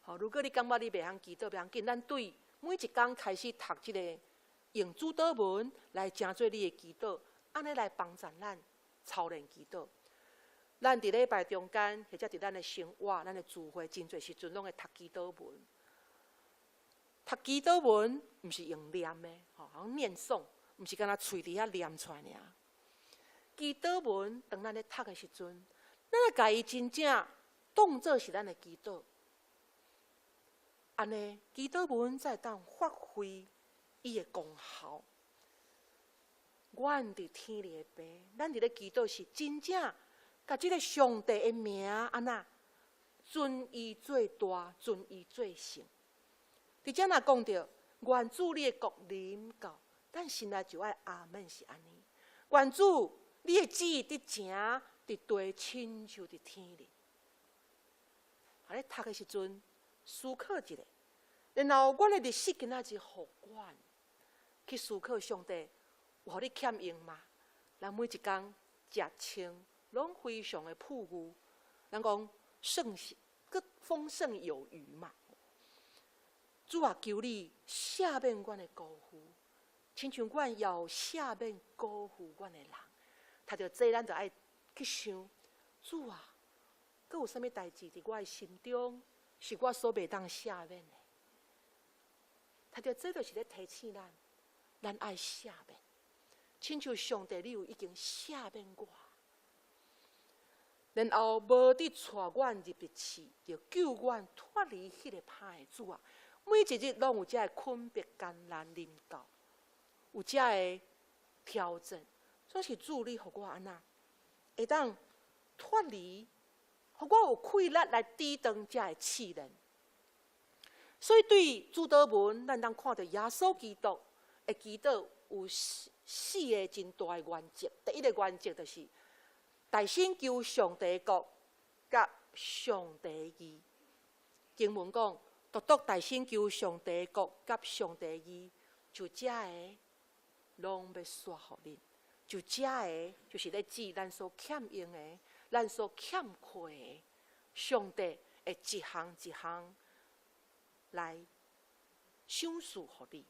吼，如果你感覺你袂曉祈禱，袂要緊，咱對每一工開始讀這个用主禱文來成做你的祈禱，按呢來幫助咱操練祈禱。咱佇禮拜中間，或者佇咱的生活、咱的聚會，真濟時陣攏會讀祈禱文。讀祈禱文毋是用念的，吼，好像念誦，毋是干焦喙佇遐念出來爾。祈禱文當咱咧讀的時陣，咱愛共伊真正當做是咱的祈禱。按呢，祈禱文才會當發揮伊的功效。阮佇天裡的父，咱佇咧祈禱是真正共這个上帝的名按怎尊伊做大，尊伊做聖。佇遮若講著，願主你的國臨到，咱心內就愛阿門是按呢。願主你的旨意得成佇地，親像佇天裡。啊，咧讀的時陣思考一下，然後阮的日式今仔日予阮去思考上帝有予你欠用嗎？咱每一工食穿攏非常的富裕，咱講盛閣豐盛有餘嘛。主啊，求你赦免阮的辜負，親像阮也有赦免辜負阮的人。讀著這，咱就愛去想，主啊，閣有啥物代誌佇我的心中，是我所袂當赦免的？讀著這就是咧提醒咱，咱愛赦免，親像上帝你有已經赦免我，然後無得帶阮入去試，著救阮脫離彼个歹的。主啊，每一日攏有這个困迫艱難臨到，有這个挑戰，總是主你予我按怎會當脫離，予我有氣力來抵擋這个試煉。所以對主禱文，咱當看著耶穌基督的祈禱有四個真大的原則。第一个原則就是大先求上帝國佮上帝義。經文講，獨獨大先求上帝國佮上帝義，就這个攏欲紲予恁。就這个就是咧指咱所欠用的，咱所欠缺的，上帝會一項一項來賞賜予你。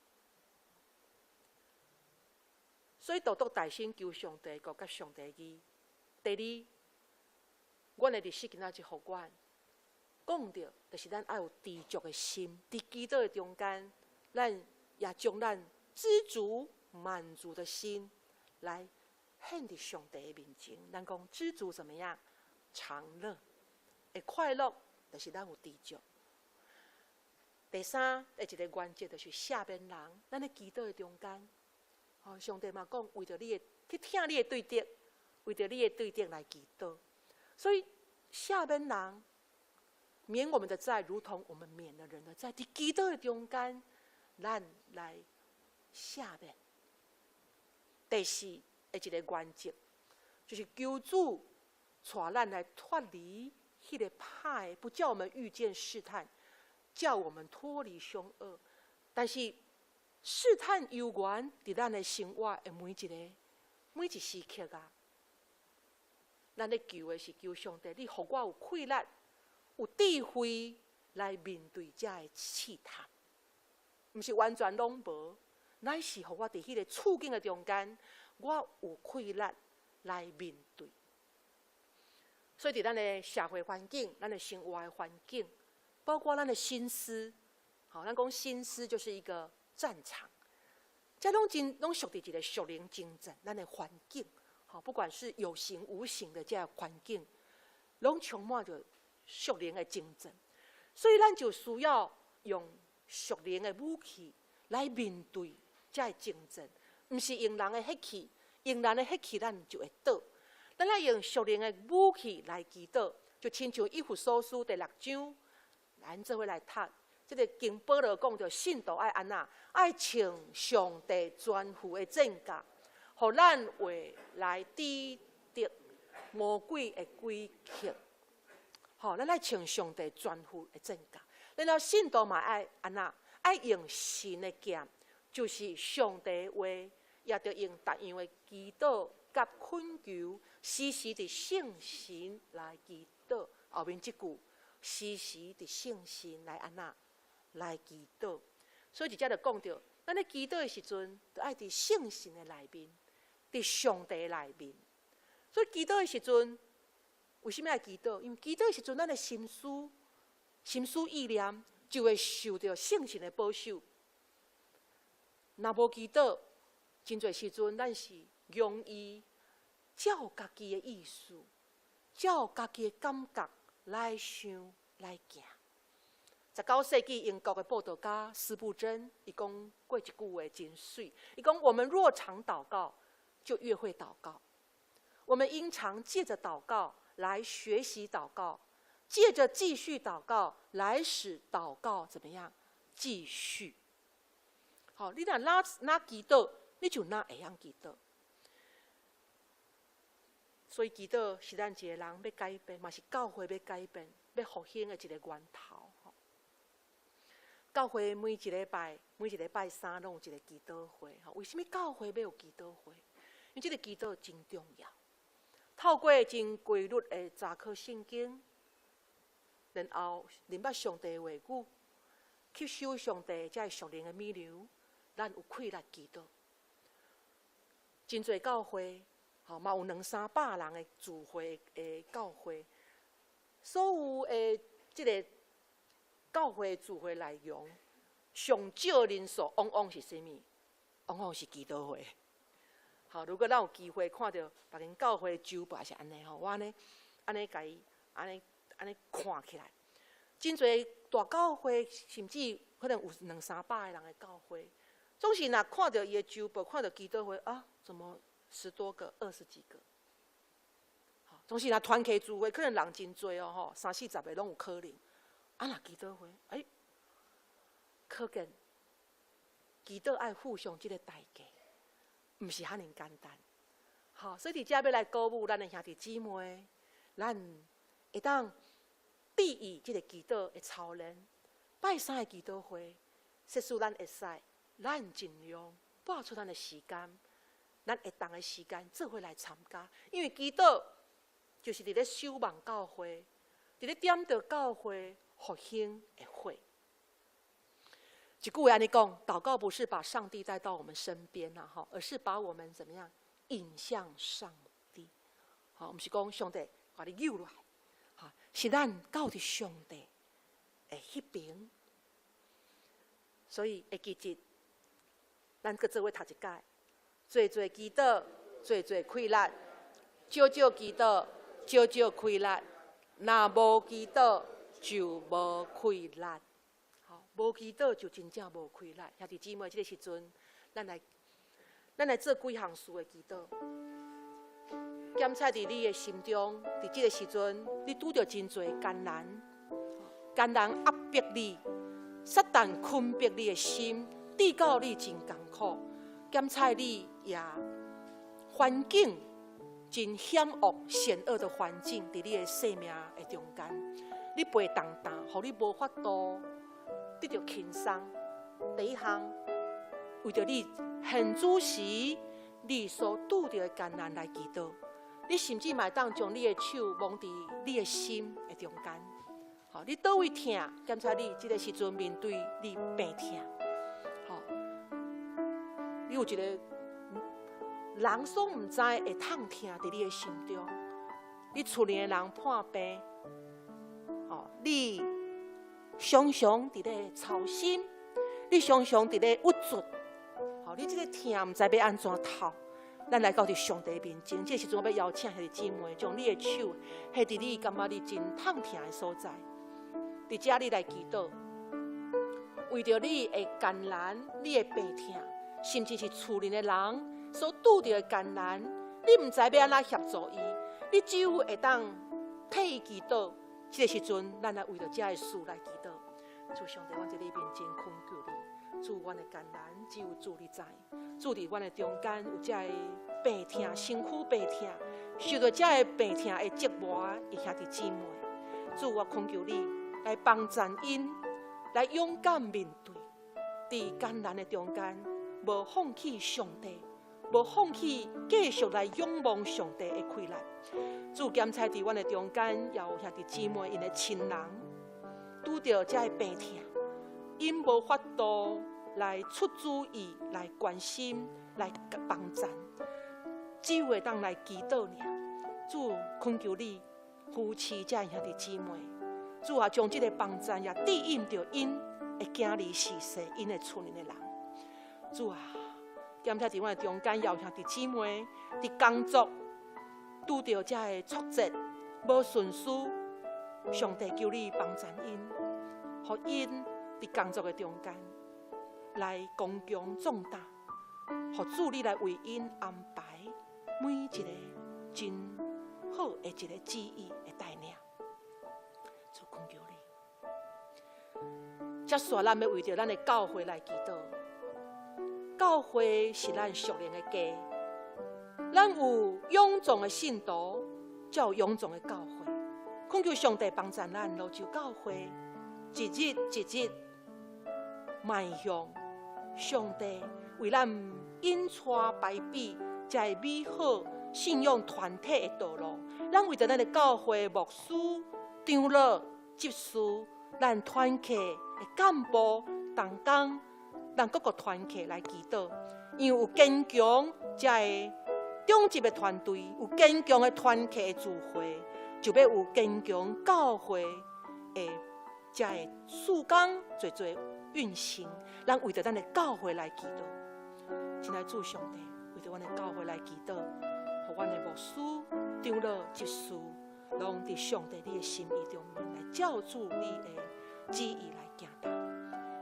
所以，獨獨大先求上帝國佮上帝義。第二，阮的日式今仔日予阮講著，就是咱愛有知足的心，佇祈禱的中間，咱也將咱知足滿足的心來獻佇上帝的面前。咱講知足怎麼樣？常樂，會快樂，就是咱有知足。第三，的一个原則就是赦免人。咱咧祈禱的中間，哦，上帝嘛講，為著你的去疼你的對敵，為著你的對敵來祈禱。所以赦免人，免我們的債，如同我們免了人的債。佇祈禱的中間，咱來赦免。第四的一个原則，就是求主帶咱來脫離彼个歹，不叫我們遇見試探，叫我們脫離兇惡。但是試探猶原佇咱的生活的每一個、每一時刻啊。咱咧求的是求上帝，你予我有氣力、有智慧來面對這个試探，毋是完全攏無，乃是予我佇彼个處境的中間，我有氣力來面對。所以，佇咱的社會環境、咱的生活的環境，包括咱的心思，吼，咱講心思就是一個戰場，這攏真攏屬佇一個屬靈征戰，咱的環境，吼，不管是有形無形的這個環境，攏充滿著屬靈的征戰，所以咱就需要用屬靈的武器來面對這個征戰，毋是用人的血氣，用人的血氣咱就會倒。咱愛用屬靈的武器來祈禱，就親像以弗所書第六章，咱做伙來讀。這个經保羅講著，信徒愛按怎？愛穿上帝全副的戰甲，予咱會來抵擋魔鬼的詭計。吼，咱愛穿上帝全副的戰甲。然後信徒嘛愛按怎？愛用神的劍，就是上帝的話，也著用逐樣的祈禱佮懇求，時時佇聖神來祈禱。後面這句，時時佇聖神來按怎？來祈禱。所以佇遮就講著，咱咧祈禱的時陣，著愛佇聖神的內面，佇上帝內面。所以祈禱的時陣，為啥物愛祈禱？因為祈禱的時陣，咱的心思、心思意念就會受著聖神的保守。若無祈禱，真濟時陣咱是容易照家己的意思，照家己的感覺來想來行。19世紀英國的佈道家司布真，伊講過一句話真媠。伊講：我們若常禱告，就越會禱告。我們應常借著禱告來學習禱告，借著繼續禱告來使禱告怎麼樣？繼續。好，你若哪哪祈禱，你就哪會曉祈禱。所以祈禱是咱一個人欲改變，嘛是教會欲改變、欲復興的一個源頭。教會每一禮拜、每一個拜三攏有一個祈禱會。為啥物教會欲有祈禱會？因為這個祈禱真重要。透過真規律的查考聖經，然後明白上帝的話語，吸收上帝這个屬靈的物糧，咱有氣力祈禱。真濟教會，吼嘛有兩三百人的聚會的教會，所有的這个教會聚會內容，上少人數往往是啥物？往往是祈禱會。好，如果咱有機會看著別間教會周報是按呢吼，我按呢按呢共伊按呢按呢看起來，真濟大教會，甚至可能有兩三百个人的教會，總是若看著伊的周報，看著祈禱會啊，怎麼十多個、二十幾個？好，總是若團契聚會，可能人真濟哦吼，三四十个攏有可能。啊，若祈禱會，欸，可見祈禱愛付上這个代價，毋是遐爾簡單。好，所以佇遮欲來鼓舞咱的兄弟姊妹，咱會當注意這个祈禱的操練，拜三的祈禱會，設使咱會使，咱盡量撥出咱的時間，咱會當的時間做伙來參加，因為祈禱就是佇咧守望教會，佇咧點著教會復興的火。一句話按呢講，禱告不是把上帝帶到我們身邊啊，吼，而是把我們怎麼樣引向上帝。好，毋是講上帝共你救來，哈，是咱到佇上帝的彼爿。所以會記得，咱閣做伙讀一擺，濟濟祈禱，濟濟氣力；少少祈禱，少少氣力。若無祈禱，就無氣力。好，無祈禱就真正無氣力。兄弟姊妹，這个時陣，咱來做幾項事的祈禱。檢查佇你的心中，佇這个時陣，你拄著真濟艱難，艱難壓迫你，撒旦困迫你的心，致到你真艱苦。檢查你也環境真險惡、險惡的環境，佇你的生命的中間，你背重擔，予你無法度得著輕鬆。第一項，為著你現此時你所拄著的艱難來祈禱，你甚至嘛會當將你的手摸佇你的心的中間。好，你佗位疼？檢查你這个時陣面對你病疼，好，你有一个人所毋知的痛疼佇你的心中，你厝裡的人破病，哦，你常常佇咧操心，你常常佇咧鬱卒，好，你這个疼毋知欲按怎透。咱來到佇上帝面前，這个時陣我欲邀請兄弟姊妹，將你的手彼佇你感覺你真痛疼的所在，佇遮你來祈禱，為著你的艱難、你的病疼，甚至是厝裡的人所拄著的艱難，你毋知欲按怎協助伊，你只有會當替伊祈禱。這个時陣，咱來為著這个事來祈禱。主上帝，阮佇你面前懇求你，主，阮的艱難只有主你知。主佇阮的中間有這个病疼、身軀病疼，受著這个病疼的折磨的兄弟姊妹，主，我懇求你來幫贊𪜶，來勇敢面對，佇艱難的中間，無放棄上帝，無放棄繼續來仰望上帝的氣力。主檢查佇阮的中間，也有兄弟姊妹𪜶的親人拄著這个病疼，𪜶無法度來出主意、來關心、來幫贊，只有會當來祈禱爾。主懇求你扶持這兄弟姊妹，主啊，將這个幫贊也指引著𪜶的囝兒婿婿，𪜶的厝內的人。主啊，兼且佇阮的中間，也有兄弟姊妹佇工作拄著這个挫折，無順遂，上帝求你幫贊𪜶，予𪜶佇工作的中間來剛強壯膽，予主你來為𪜶安排每一个真好的一个旨意的帶領。主懇求你，接續咱欲為著咱的教會來祈禱。教會是咱屬靈的家，咱有勇壯的信徒，才有勇壯的教會。懇求上帝幫贊咱蘆洲教會，一日一日邁向上帝為咱引帶排比這个美好信仰團體的道路。咱為著咱的教會牧師、長老、執事，咱團契的幹部、同工，咱各個團契來祈禱，因為有堅強這个長執的團隊，有堅強的團契的聚會，就欲有堅強教會的這个事工濟濟運行。咱為著咱的教會來祈禱，親愛主上帝，為著阮的教會來祈禱，予阮的牧師、長老、執事，攏佇上帝你的心意中面來照主你的旨意來行動，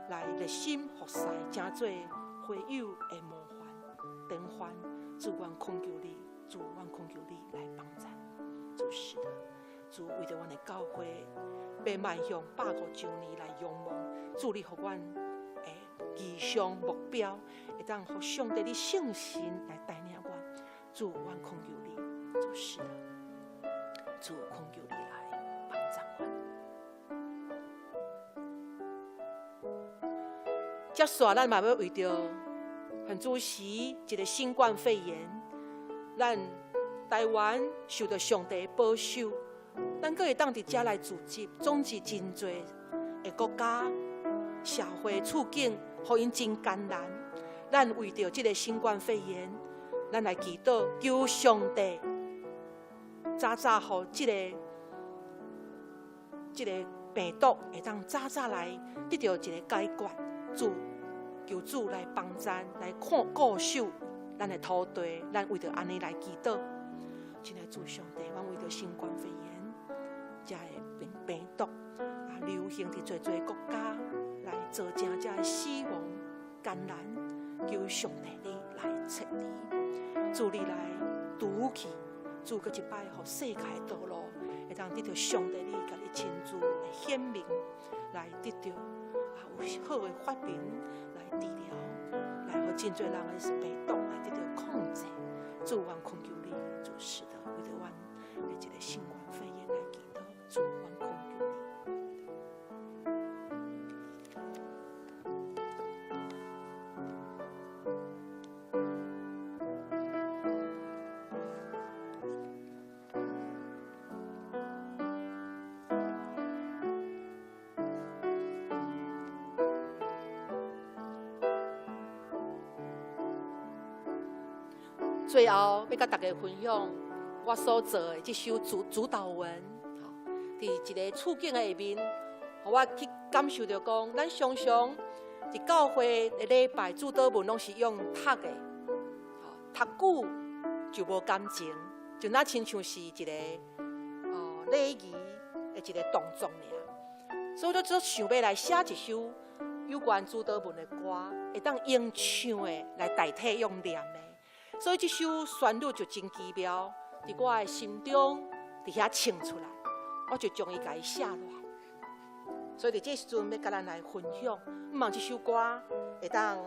來熱心服侍，成做會友的模範典範。主，阮懇求你，主，阮懇求你來幫贊。主是的，主為著阮的教會，欲邁向150週年來仰望，主你予阮的異象目標，會當予上帝你聖神來帶領阮。主，阮懇求你，主是的，主懇求你來幫贊阮。接續咱嘛欲為著現此時一个新冠肺炎，咱台灣受著上帝保守，咱閣會當佇遮來聚集，總是真濟的國家社會處境，予𪜶真艱難。咱為著這个新冠肺炎，咱來祈禱，求上帝早早予這个病毒會當早早來得著一个解決。主，求主來幫贊，來看顧守咱的土地，咱為著按呢來祈禱。親愛主上帝，阮為著新冠肺炎這个病毒啊流行佇濟濟國家，來造成這个死亡艱難，求上帝你來撤離，主你來除去，主閣一擺，予世界的道路會當得著上帝你家己親自的顯明，來得著啊有好的發明來治療，來予真濟人的病毒來得著控制。主，阮懇求你，主是的，為著阮的這个新冠肺炎來祈禱，主，阮懇求你。最後，欲佮大家分享我所做的這首主禱文，吼，佇一个處境的下面，予我去感受著講，咱常常佇教會的禮拜主禱文攏是用讀的，吼，讀久就無感情，就若親像是一个禮儀的一个動作爾。所以我就想欲來寫一首有關主禱文的歌，會當用唱的來代替用念的。所以這首旋律就真奇妙，佇我的心中佇遐唱出來，我就將伊共伊寫落來。所以佇這時陣欲共咱來分享，毋望這首歌會當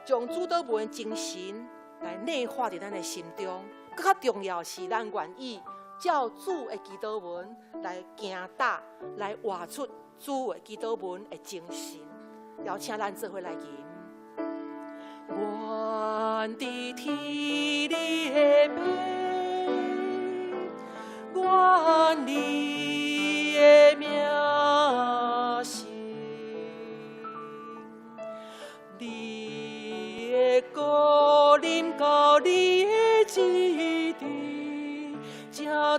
將主禱文精神來內化佇咱的心中。閣較重要是，咱願意照主的祈禱文來行踏，來活出主的祈禱文的精神。邀請咱做伙來吟。願佇天裡的父，願你的名聖，你的國臨到你的旨意，正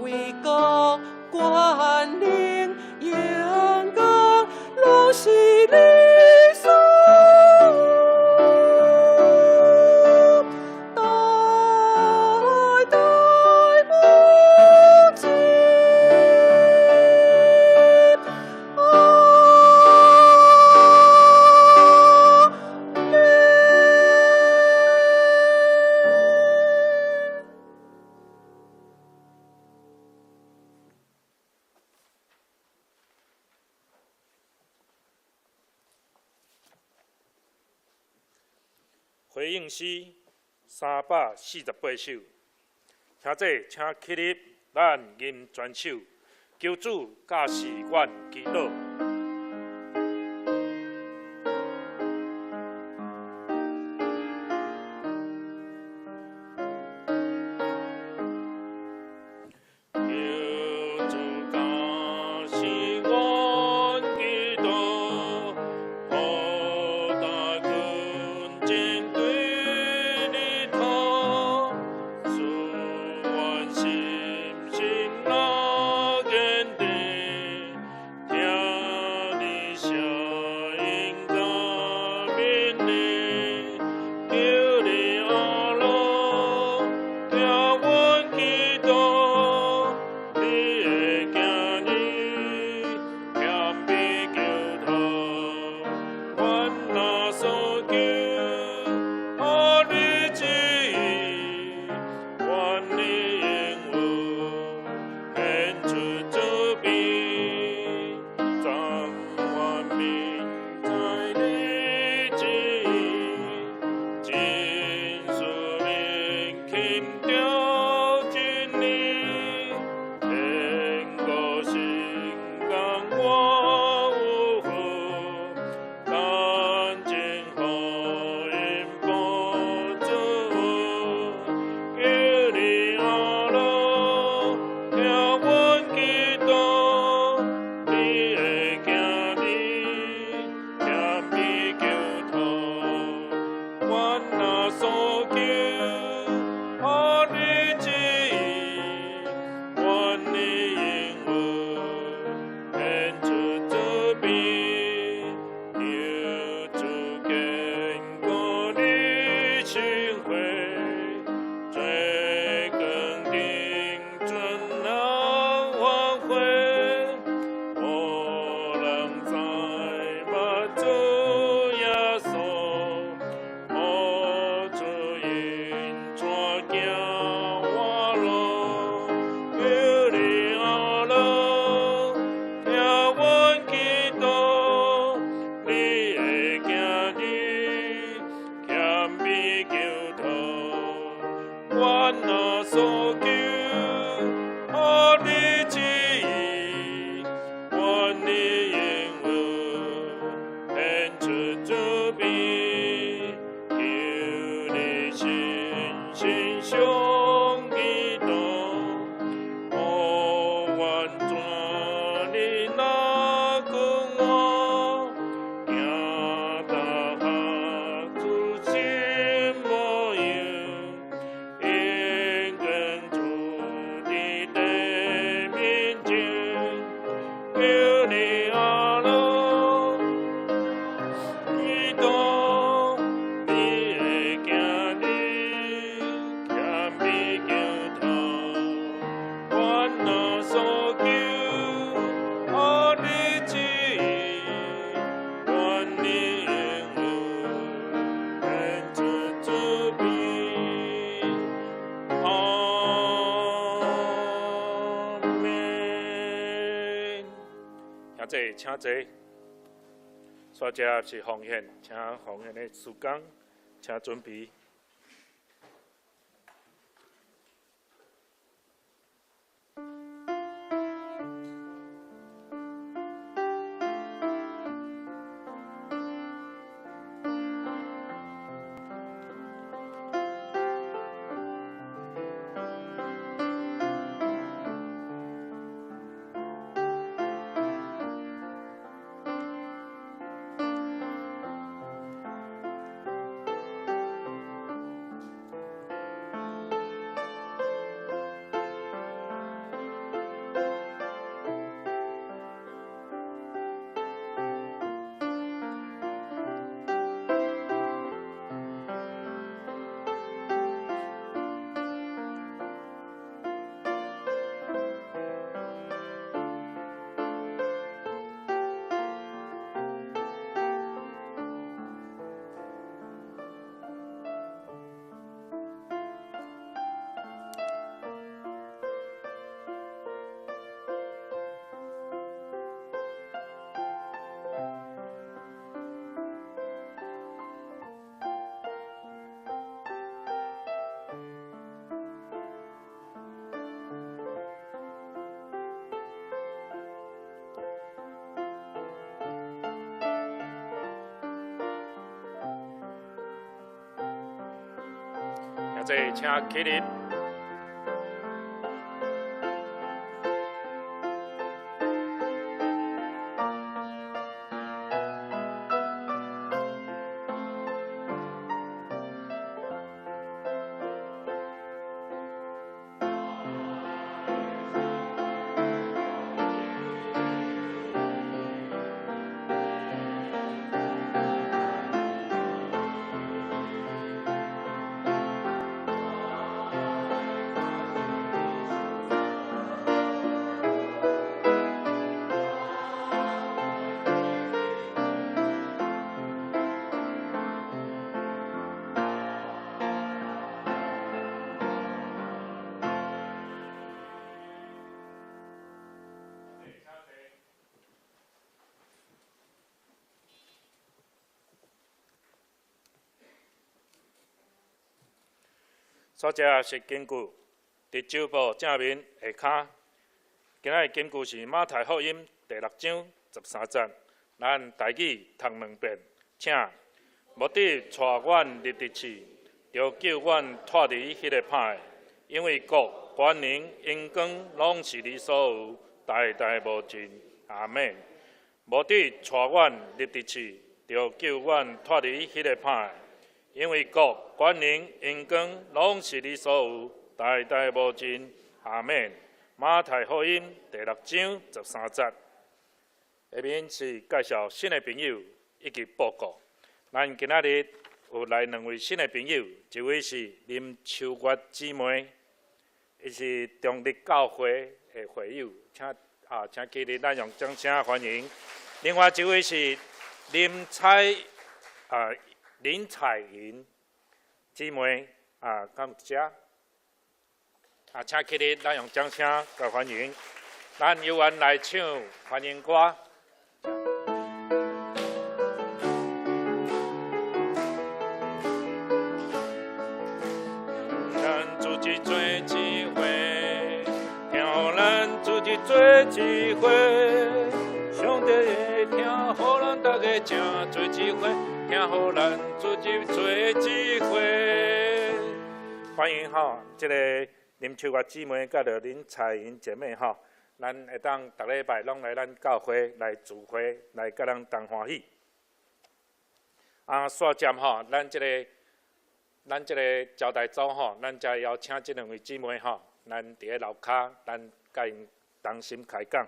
為國權能榮光，攏是你所有，代代無盡。阿們。回應詩348首，兄弟，請起立，咱吟全首，求主教示阮祈禱。求主教示阮祈禱，予大軍針對日頭，使阮心心若堅定，聽你聲音佮命令，求你阿樂聽阮祈禱，你的囝兒謙卑求托，阮若所求，合你旨意，願你應允，顯出慈悲，怎願明知你旨意，真使命憑著真理，天國聖工我有份，乾淨福音報主，求你阿樂聽阮祈禱，你的囝兒謙卑求托，阮若所求，合你旨意，願你應允，顯出慈悲，求主堅固你心血，做光頂準人發揮，予人知捌主耶穌，予主引帶行我路，求你阿樂聽阮祈禱，你的囝兒謙卑求托，阮若所求，合你旨意，願你應允，顯出慈悲，求你心心相祈禱，予阮轉你若君王，行大合主心模樣，永光主佇地面前，求你阿樂祈禱，你的囝兒謙卑求托，阮若所求，合你旨意，願你應允，顯出慈悲。阿們。兄弟，請坐。煞接是奉獻，請奉獻的事工，請準備。坐，請起立。所這是根據佇周報正面下跤，今仔日根據是馬太福音第六章十三節，咱台語讀兩遍，請無得帶阮入佇試，著救阮脫離彼个歹的，因為國、權能、榮光攏是你所有，代代無盡。阿們。無得帶阮入佇試，著救阮脫離彼个歹的。因為國、權能、榮光攏是你所有，代代無盡。阿們。馬太福音第六章十三節。下面是介紹新的朋友以及報告。咱今仔日有來兩位新的朋友，一位是林秋月姊妹，伊是中立教會的會友，請啊，請起立，咱用掌聲歡迎。另外一位是林彩啊。林彩雲姊妹啊，敢有遮？啊，請起立，咱用掌聲來歡迎。咱有緣來唱歡迎歌。咱組織做一伙，聽予咱組織做一伙，上帝會聽，予咱逐家正做一伙。聽予咱組織做一伙，歡迎吼，這个林秋月姊妹佮著林彩雲姐妹吼，咱會當逐禮拜攏來咱教會來聚會，來佮咱同歡喜。啊，煞接吼，咱這个咱這个招待組吼，咱才邀請這兩位姊妹吼，咱佇咧樓跤，咱佮𪜶同心開講。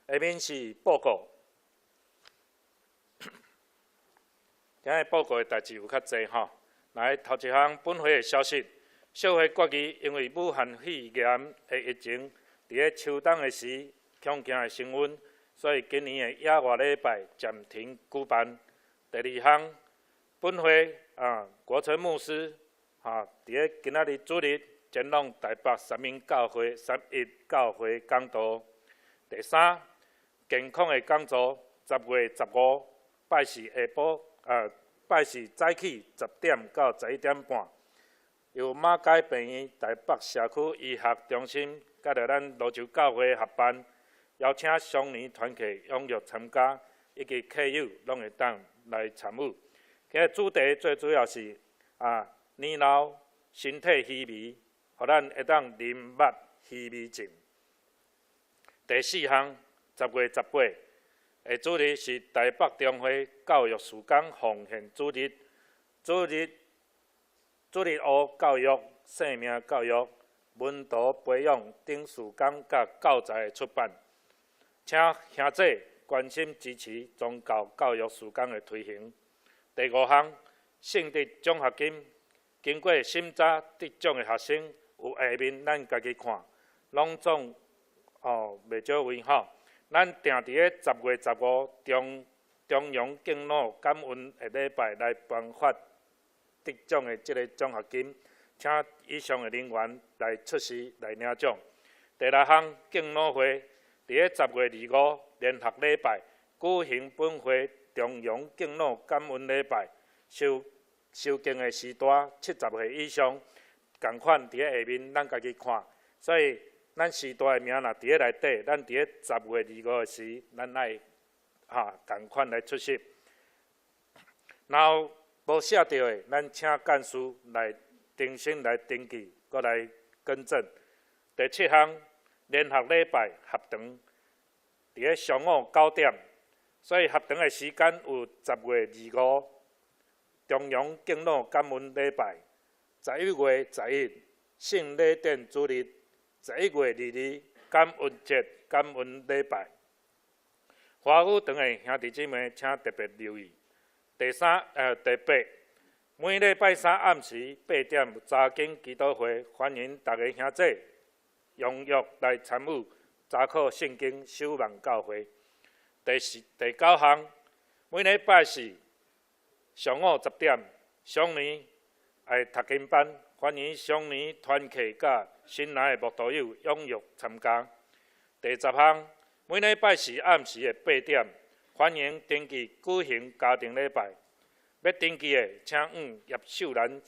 下面是報告。今日報告的代誌有較濟吼，來頭一項本會的消息，小會決議因為武漢肺炎的疫情，佇咧秋冬的時恐驚會升溫，所以今年的野外禮拜暫停舉辦。第二項，本會啊，國成牧師哈，佇咧今仔日主日前往台北三民教會三一教會講道。第三，健康的講座，10月15拜四下晡。拜四早起10點到11點半，由馬偕病院台北社區醫學中心佮著咱蘆洲教會合辦，邀請雙年團契踴躍參加，以及客友攏會當來參與。今日主題最主要是啊，年老身體虛微，予咱會當認捌虛微症。第四項，10月18。的主日是台北中會教育事工奉獻主日，主日主日學教育、生命教育、門徒培養等事工佮教材的出版，請兄弟關心支持宗教教育事工的推行。第五項，聖德獎學金，經過審查得獎的學生，有下面咱家己看，攏總哦袂少位吼。咱定佇咧10月15中中陽敬老感恩的禮拜來頒發得獎的這个獎學金，請以上的人員來出席來領獎。第六項敬老會佇咧10月25聯合禮拜舉行本會中陽敬老感恩禮拜，受受敬的序大70歲以上，仝款佇咧下面咱家己看，所以。咱序大的名若佇咧內底，咱佇咧10月25的時，咱愛哈仝款來出席。然後無寫著的，咱請幹事來重新來登記，閣來更正。第七項，聯合禮拜合堂，佇咧上午9點，所以合堂的時間有10月25，中陽敬老感恩禮拜；11月11，聖禮典主日；11月22，感恩節感恩禮拜。華語堂的兄弟姊妹，請特別留意。第三，第八，每禮拜三暗時8點查經祈禱會，歡迎逐家兄弟踴躍來參與查考聖經、守望教會。第四、第九項，每禮拜四上午10點，雙年愛讀經班，歡迎雙年團契佮新來的慕道友踴躍參加。第十項，每禮拜四暗時的8點，歡迎登記舉行家庭禮拜。欲登記的，請向葉秀蘭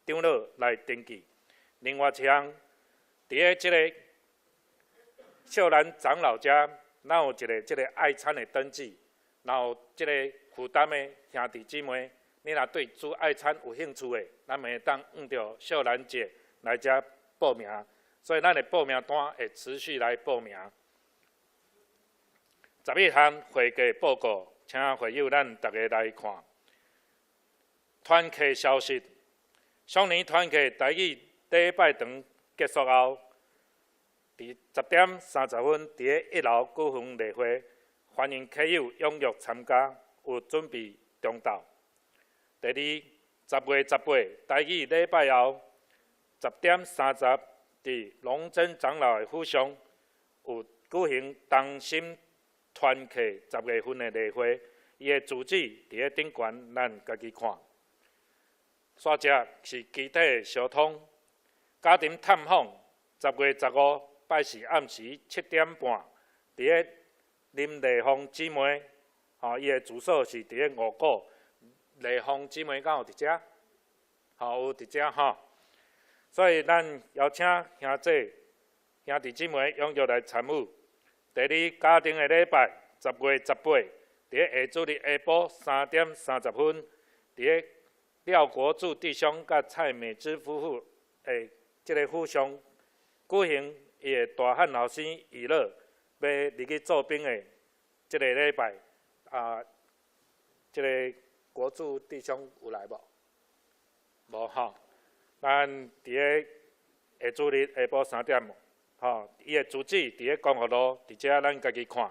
長老來登記。另外一項，佇咧這个秀蘭長老家，咱有一个這个愛餐的登記，然後這个負擔的兄弟姊妹，你若對煮愛餐有興趣的，咱會當向著秀蘭姐來遮報名。所以咱的報名單會持續來報名。11項會計報告，請會友咱逐家來看。團契消息，雙年團契台語禮拜堂結束後，佇10點30分，佇咧一樓舉行例會，歡迎客友踴躍參加，有準備中晝。第二，10月18台語禮拜後，10點30，佇龍珍長老的府上有舉行同心團契10月份的例會，伊的主旨佇咧頂懸，咱家己看。煞接是肢體的相通，家庭探訪，10月15拜四暗時7點半，佇咧林麗鳳姊妹，吼，伊的住所是佇咧五股。麗鳳姊妹敢有佇遮？吼，有佇遮吼。所以咱邀請兄弟兄弟姊妹踴躍來參與。第二，家庭的禮拜，10月18，佇咧下主日下晡3點30分，佇咧廖國柱弟兄佮蔡美芝夫婦的這个府上舉行伊的大漢後生娛樂，欲入去做兵的這个禮拜啊，這个國柱弟兄有來無？無吼。咱佇咧下主日下晡3點，吼，伊的住址佇咧光復路，佇遮咱家己看。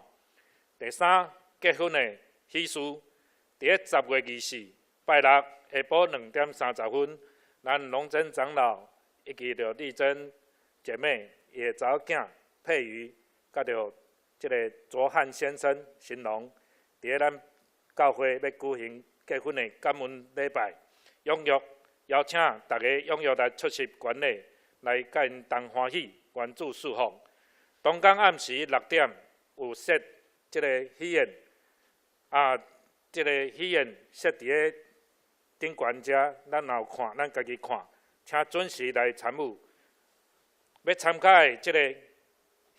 第三，結婚的喜事，佇咧10月24拜六下晡2點30分，咱龍珍長老以及著麗珍姐妹，伊的查某囝佩瑜，佮著這个卓漢先生新郎，佇咧咱教會欲舉行結婚的感恩禮拜，踴躍邀請逐家踴躍來出席觀禮，來佮𪜶同歡喜，願主賜福。當天暗時6點有設這个喜宴，啊，這个喜宴設佇咧頂懸遮，咱若有看，咱家己看，請準時來參與。欲參加的這个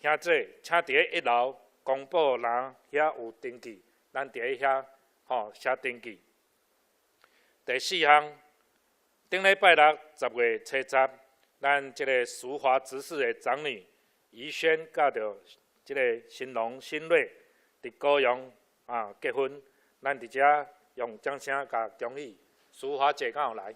兄弟，請佇咧一樓公布欄遐有登記，咱佇咧遐吼寫登記。第四項，頂禮拜六10月七十，咱這个淑華執事的長女怡萱，佮著這个新郎新蕊佇高雄啊結婚，咱佇遮用掌聲共恭喜。淑華姐敢有來？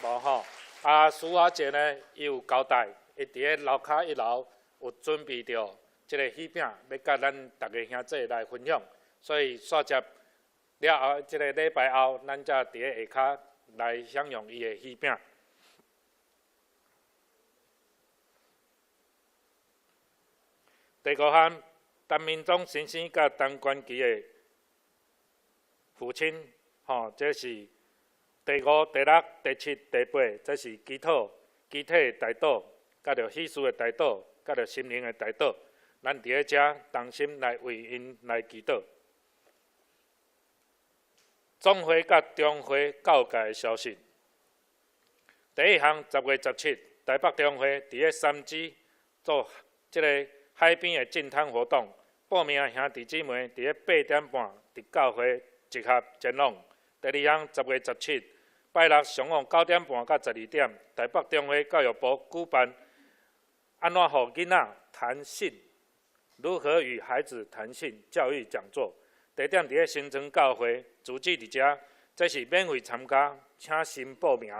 無吼。啊，淑華姐呢，伊有交代，伊佇咧樓跤一樓有準備著這个喜餅，欲佮咱逐家兄弟來分享。所以煞接了後，這个禮拜後，咱才佇咧下跤來享用伊的喜餅。第五項，陳明忠先生佮陳冠奇的父親，吼，這是第五、第六、第七、第八，這是祈禱、肢體的代禱，佮著喜事的代禱，佮著心靈的代禱。咱佇咧遮同心來為𪜶來祈禱。總會佮中會告解的消息。第一項，10月17，台北中會佇咧三芝做這个海邊的淨灘活動，報名的兄弟姊妹佇咧8點半佇教會集合前往。第二項，10月17，拜六上午9點半到12點，台北中會教育部舉辦按怎予囡仔談性，如何與孩子談性教育講座，地點佇咧新莊教會，住址佇遮，這是免費參加，請先報名。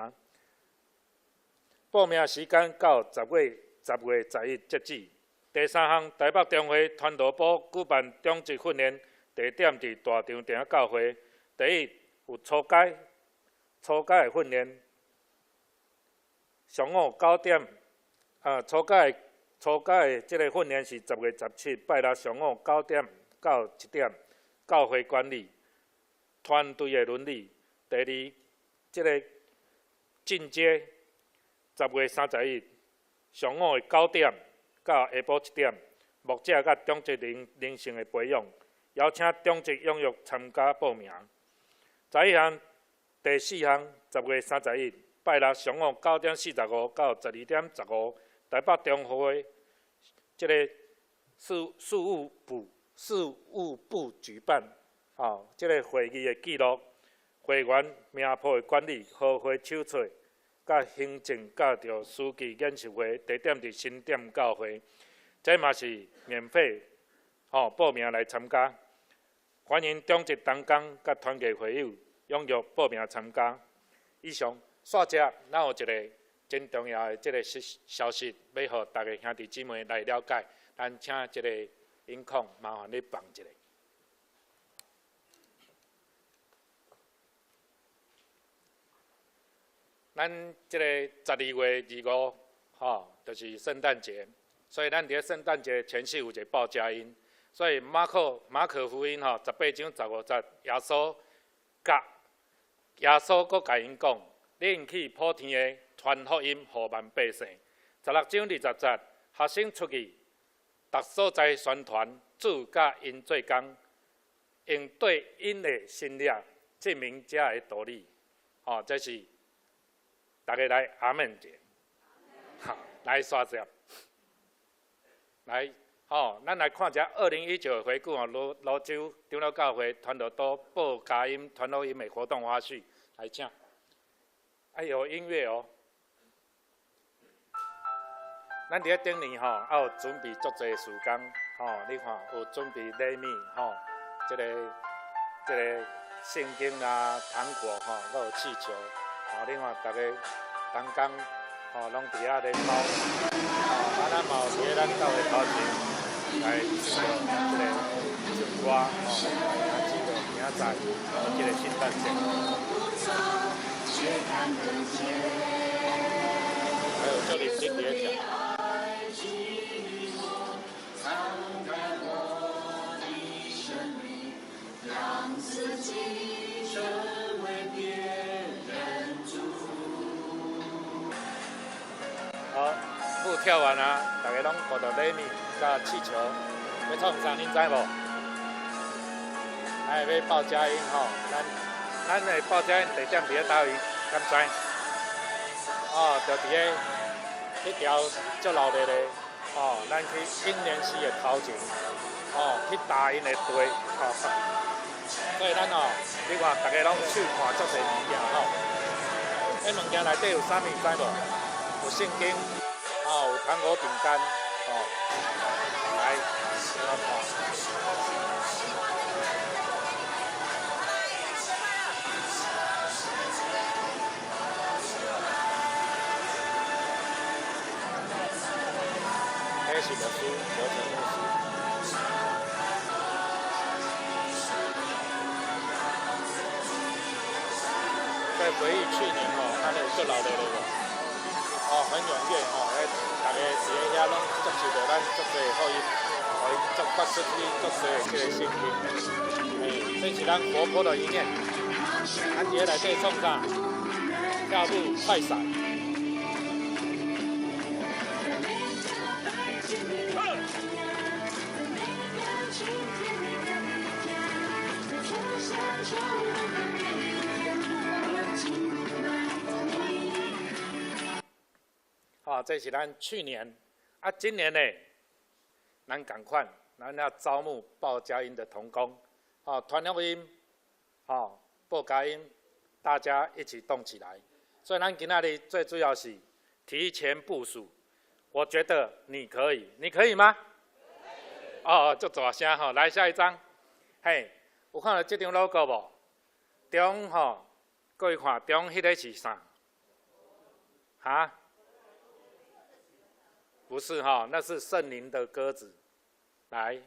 報名時間到10月11截止。第三項，台北中會傳道部舉辦長職訓練，地點佇大長埕教會。第一有初階的訓練，上午九點，啊，初階的這個訓練是10月17，拜六上午九點到1點，教會管理、團隊的倫理。第二，這個進階，10月31，上午的九點到下晡1點，牧者佮長執靈性的培養，邀請長執踴躍參加報名。11項，第四項，10月31，拜六上午9點45到12點15，台北中會這個事務部舉辦，這個會議的記錄、會員名簿的管理、合會手冊、佮行政佮著書記研習會，地點佇新店教會，這嘛是免費，報名來參加，歡迎長執同工佮團契會友踴躍報名參加。以上，煞接咱有一個真重要的這個消息，欲予逐个兄弟姊妹來了解。咱請這個音控麻煩你放一下。咱這個12月25，就是聖誕節，所以咱佇咧聖誕節前夕有一個報佳音。所以馬可福音18章15節，耶穌閣共𪜶講：恁去普天下傳福音予萬百姓。16章20節，學生出去，逐所在宣傳，主佮𪜶做工，用對𪜶的神力證明這个道理。這是逐家來阿們者，好，來刷一下，來，咱來看一下2019的回顧哦，蘆洲長老教會傳道都報佳音、傳福音的活動花絮，來請。有音樂哦。咱佇咧頂年有準備足濟時間，你看有準備禮物，這個聖經啊、糖果，閣有氣球，你看逐家同工，攏佇遐咧包，咱嘛有佇咧咱教會頭前來唱這個唱歌，來慶祝明仔載這個聖誕節。還有這裡真佇咧跳。好，舞跳完啊，逐家攏看著禮物佮氣球，欲創啥？恁知無？哎，欲報佳音吼，咱的報佳音地點佇咧佗位？敢知？就佇咧彼條足鬧熱的，咱去英蓮寺的頭前，去搭𪜶的隊，所以咱你看逐家攏手看足濟物件吼。彼物件內底有啥物知無？有聖經，有糖果餅乾，來，我看。這是牧師，羅成牧師。在回憶去年按呢有足鬧熱的無？很踴躍，逐家佇咧遐攏接受著咱足濟福音，予𪜶足發出去足濟的這個信心。這是咱活潑的一面。咱佇咧內底創啥？跳舞快閃。這是咱去年，今年呢，咱仝款，咱要招募報佳音的同工，傳福音，報佳音，大家一起動起來。所以咱今仔日最主要是提前部署。我覺得你可以，你可以嗎？哦，足大聲吼！來下一張，嘿，有看到這張 logo 無？中吼，各位看中彼个是啥？哈？不是哈，那是聖靈的鴿子。來，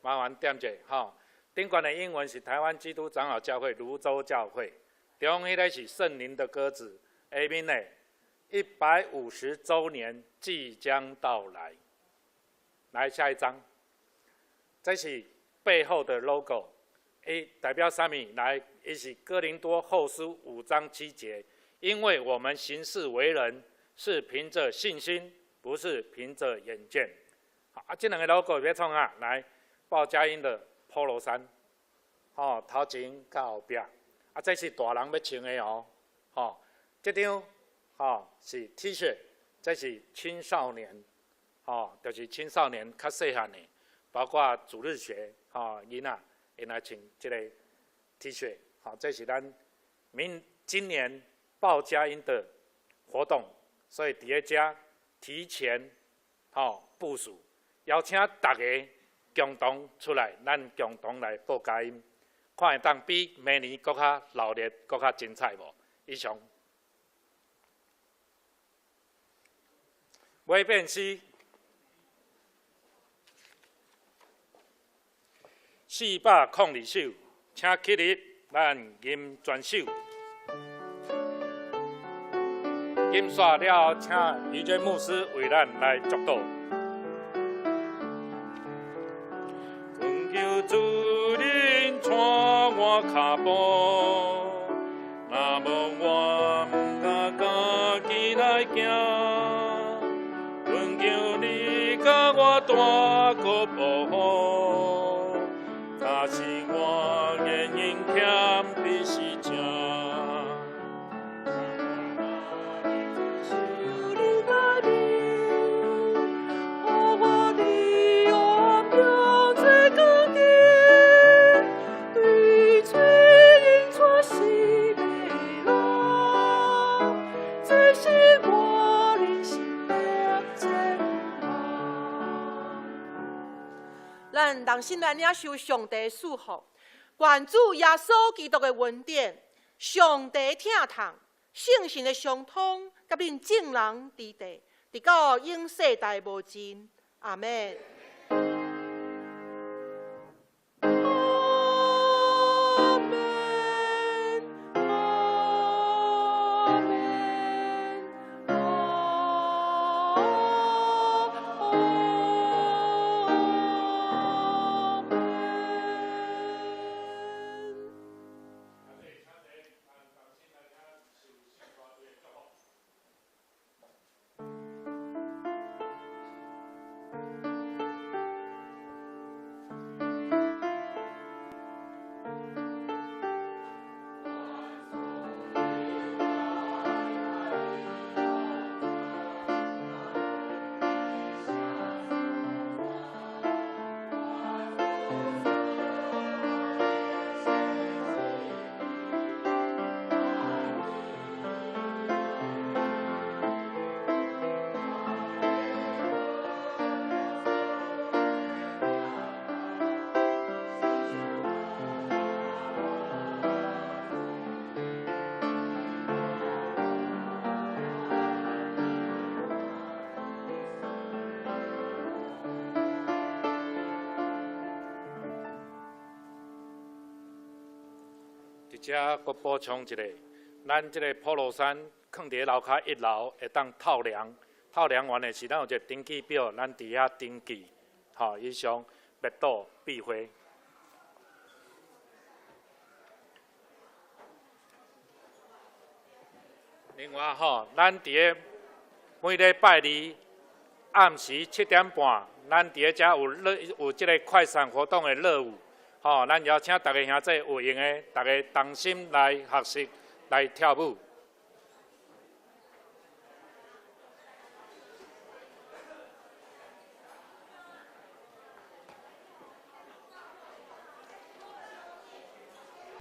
麻煩點者吼。頂懸的英文是台灣基督長老教會蘆洲教會，中彼个是聖靈的鴿子。下面呢，150週年即將到來。來下一張，這是背後的 logo，欸，代表啥物？來，伊是哥林多後書5章7節，因為我們行事為人是憑着信心，不是憑着眼見。好，啊，這兩個 logo 欲創啥？來，報佳音的 Polo 衫，吼，頭前佮後壁，啊，這是大人欲穿的哦，吼，這張，吼，是 T 恤，這是青少年，吼，就是青少年較細漢的，包括主日學，吼，囡仔，𪜶來穿這個 T 恤，好，這是咱明今年報佳音的活動，所以佇咧遮提前，吼，部署，邀請大家共同出來，咱共同來報佳音，看會當比明年閣較熱鬧、閣較精彩無？以上。尾變詩402首，請起立，咱吟全首。吟煞了後，請余娟牧師為咱來祝禱。懇求主恁帶我跤步，若無我毋敢家己來行。懇求你共我帶閣保護，假使我言語欠必是正。求你改變，予我佇黑暗中做光燈，對罪引帶死的路，這是我人生的展望。咱同心來領受上帝的祝福，願主耶穌基督的恩典、上帝疼痛、聖神的相通，佮恁眾人佇地，直到永世代無盡。阿們。阿們，阿們，阿們。佇遮閣補充一下，咱這个 Polo 衫囥佇咧樓跤一樓，會當透涼。透涼完的時，咱有一個登記表，咱佇遐登記。吼，以上默禱閉會。另外吼，咱佇咧每禮拜二暗時7點半，咱佇咧遮有樂有這個快閃活動的樂舞。吼，咱邀請逐家兄弟有閒的，逐家同心來學習來跳舞。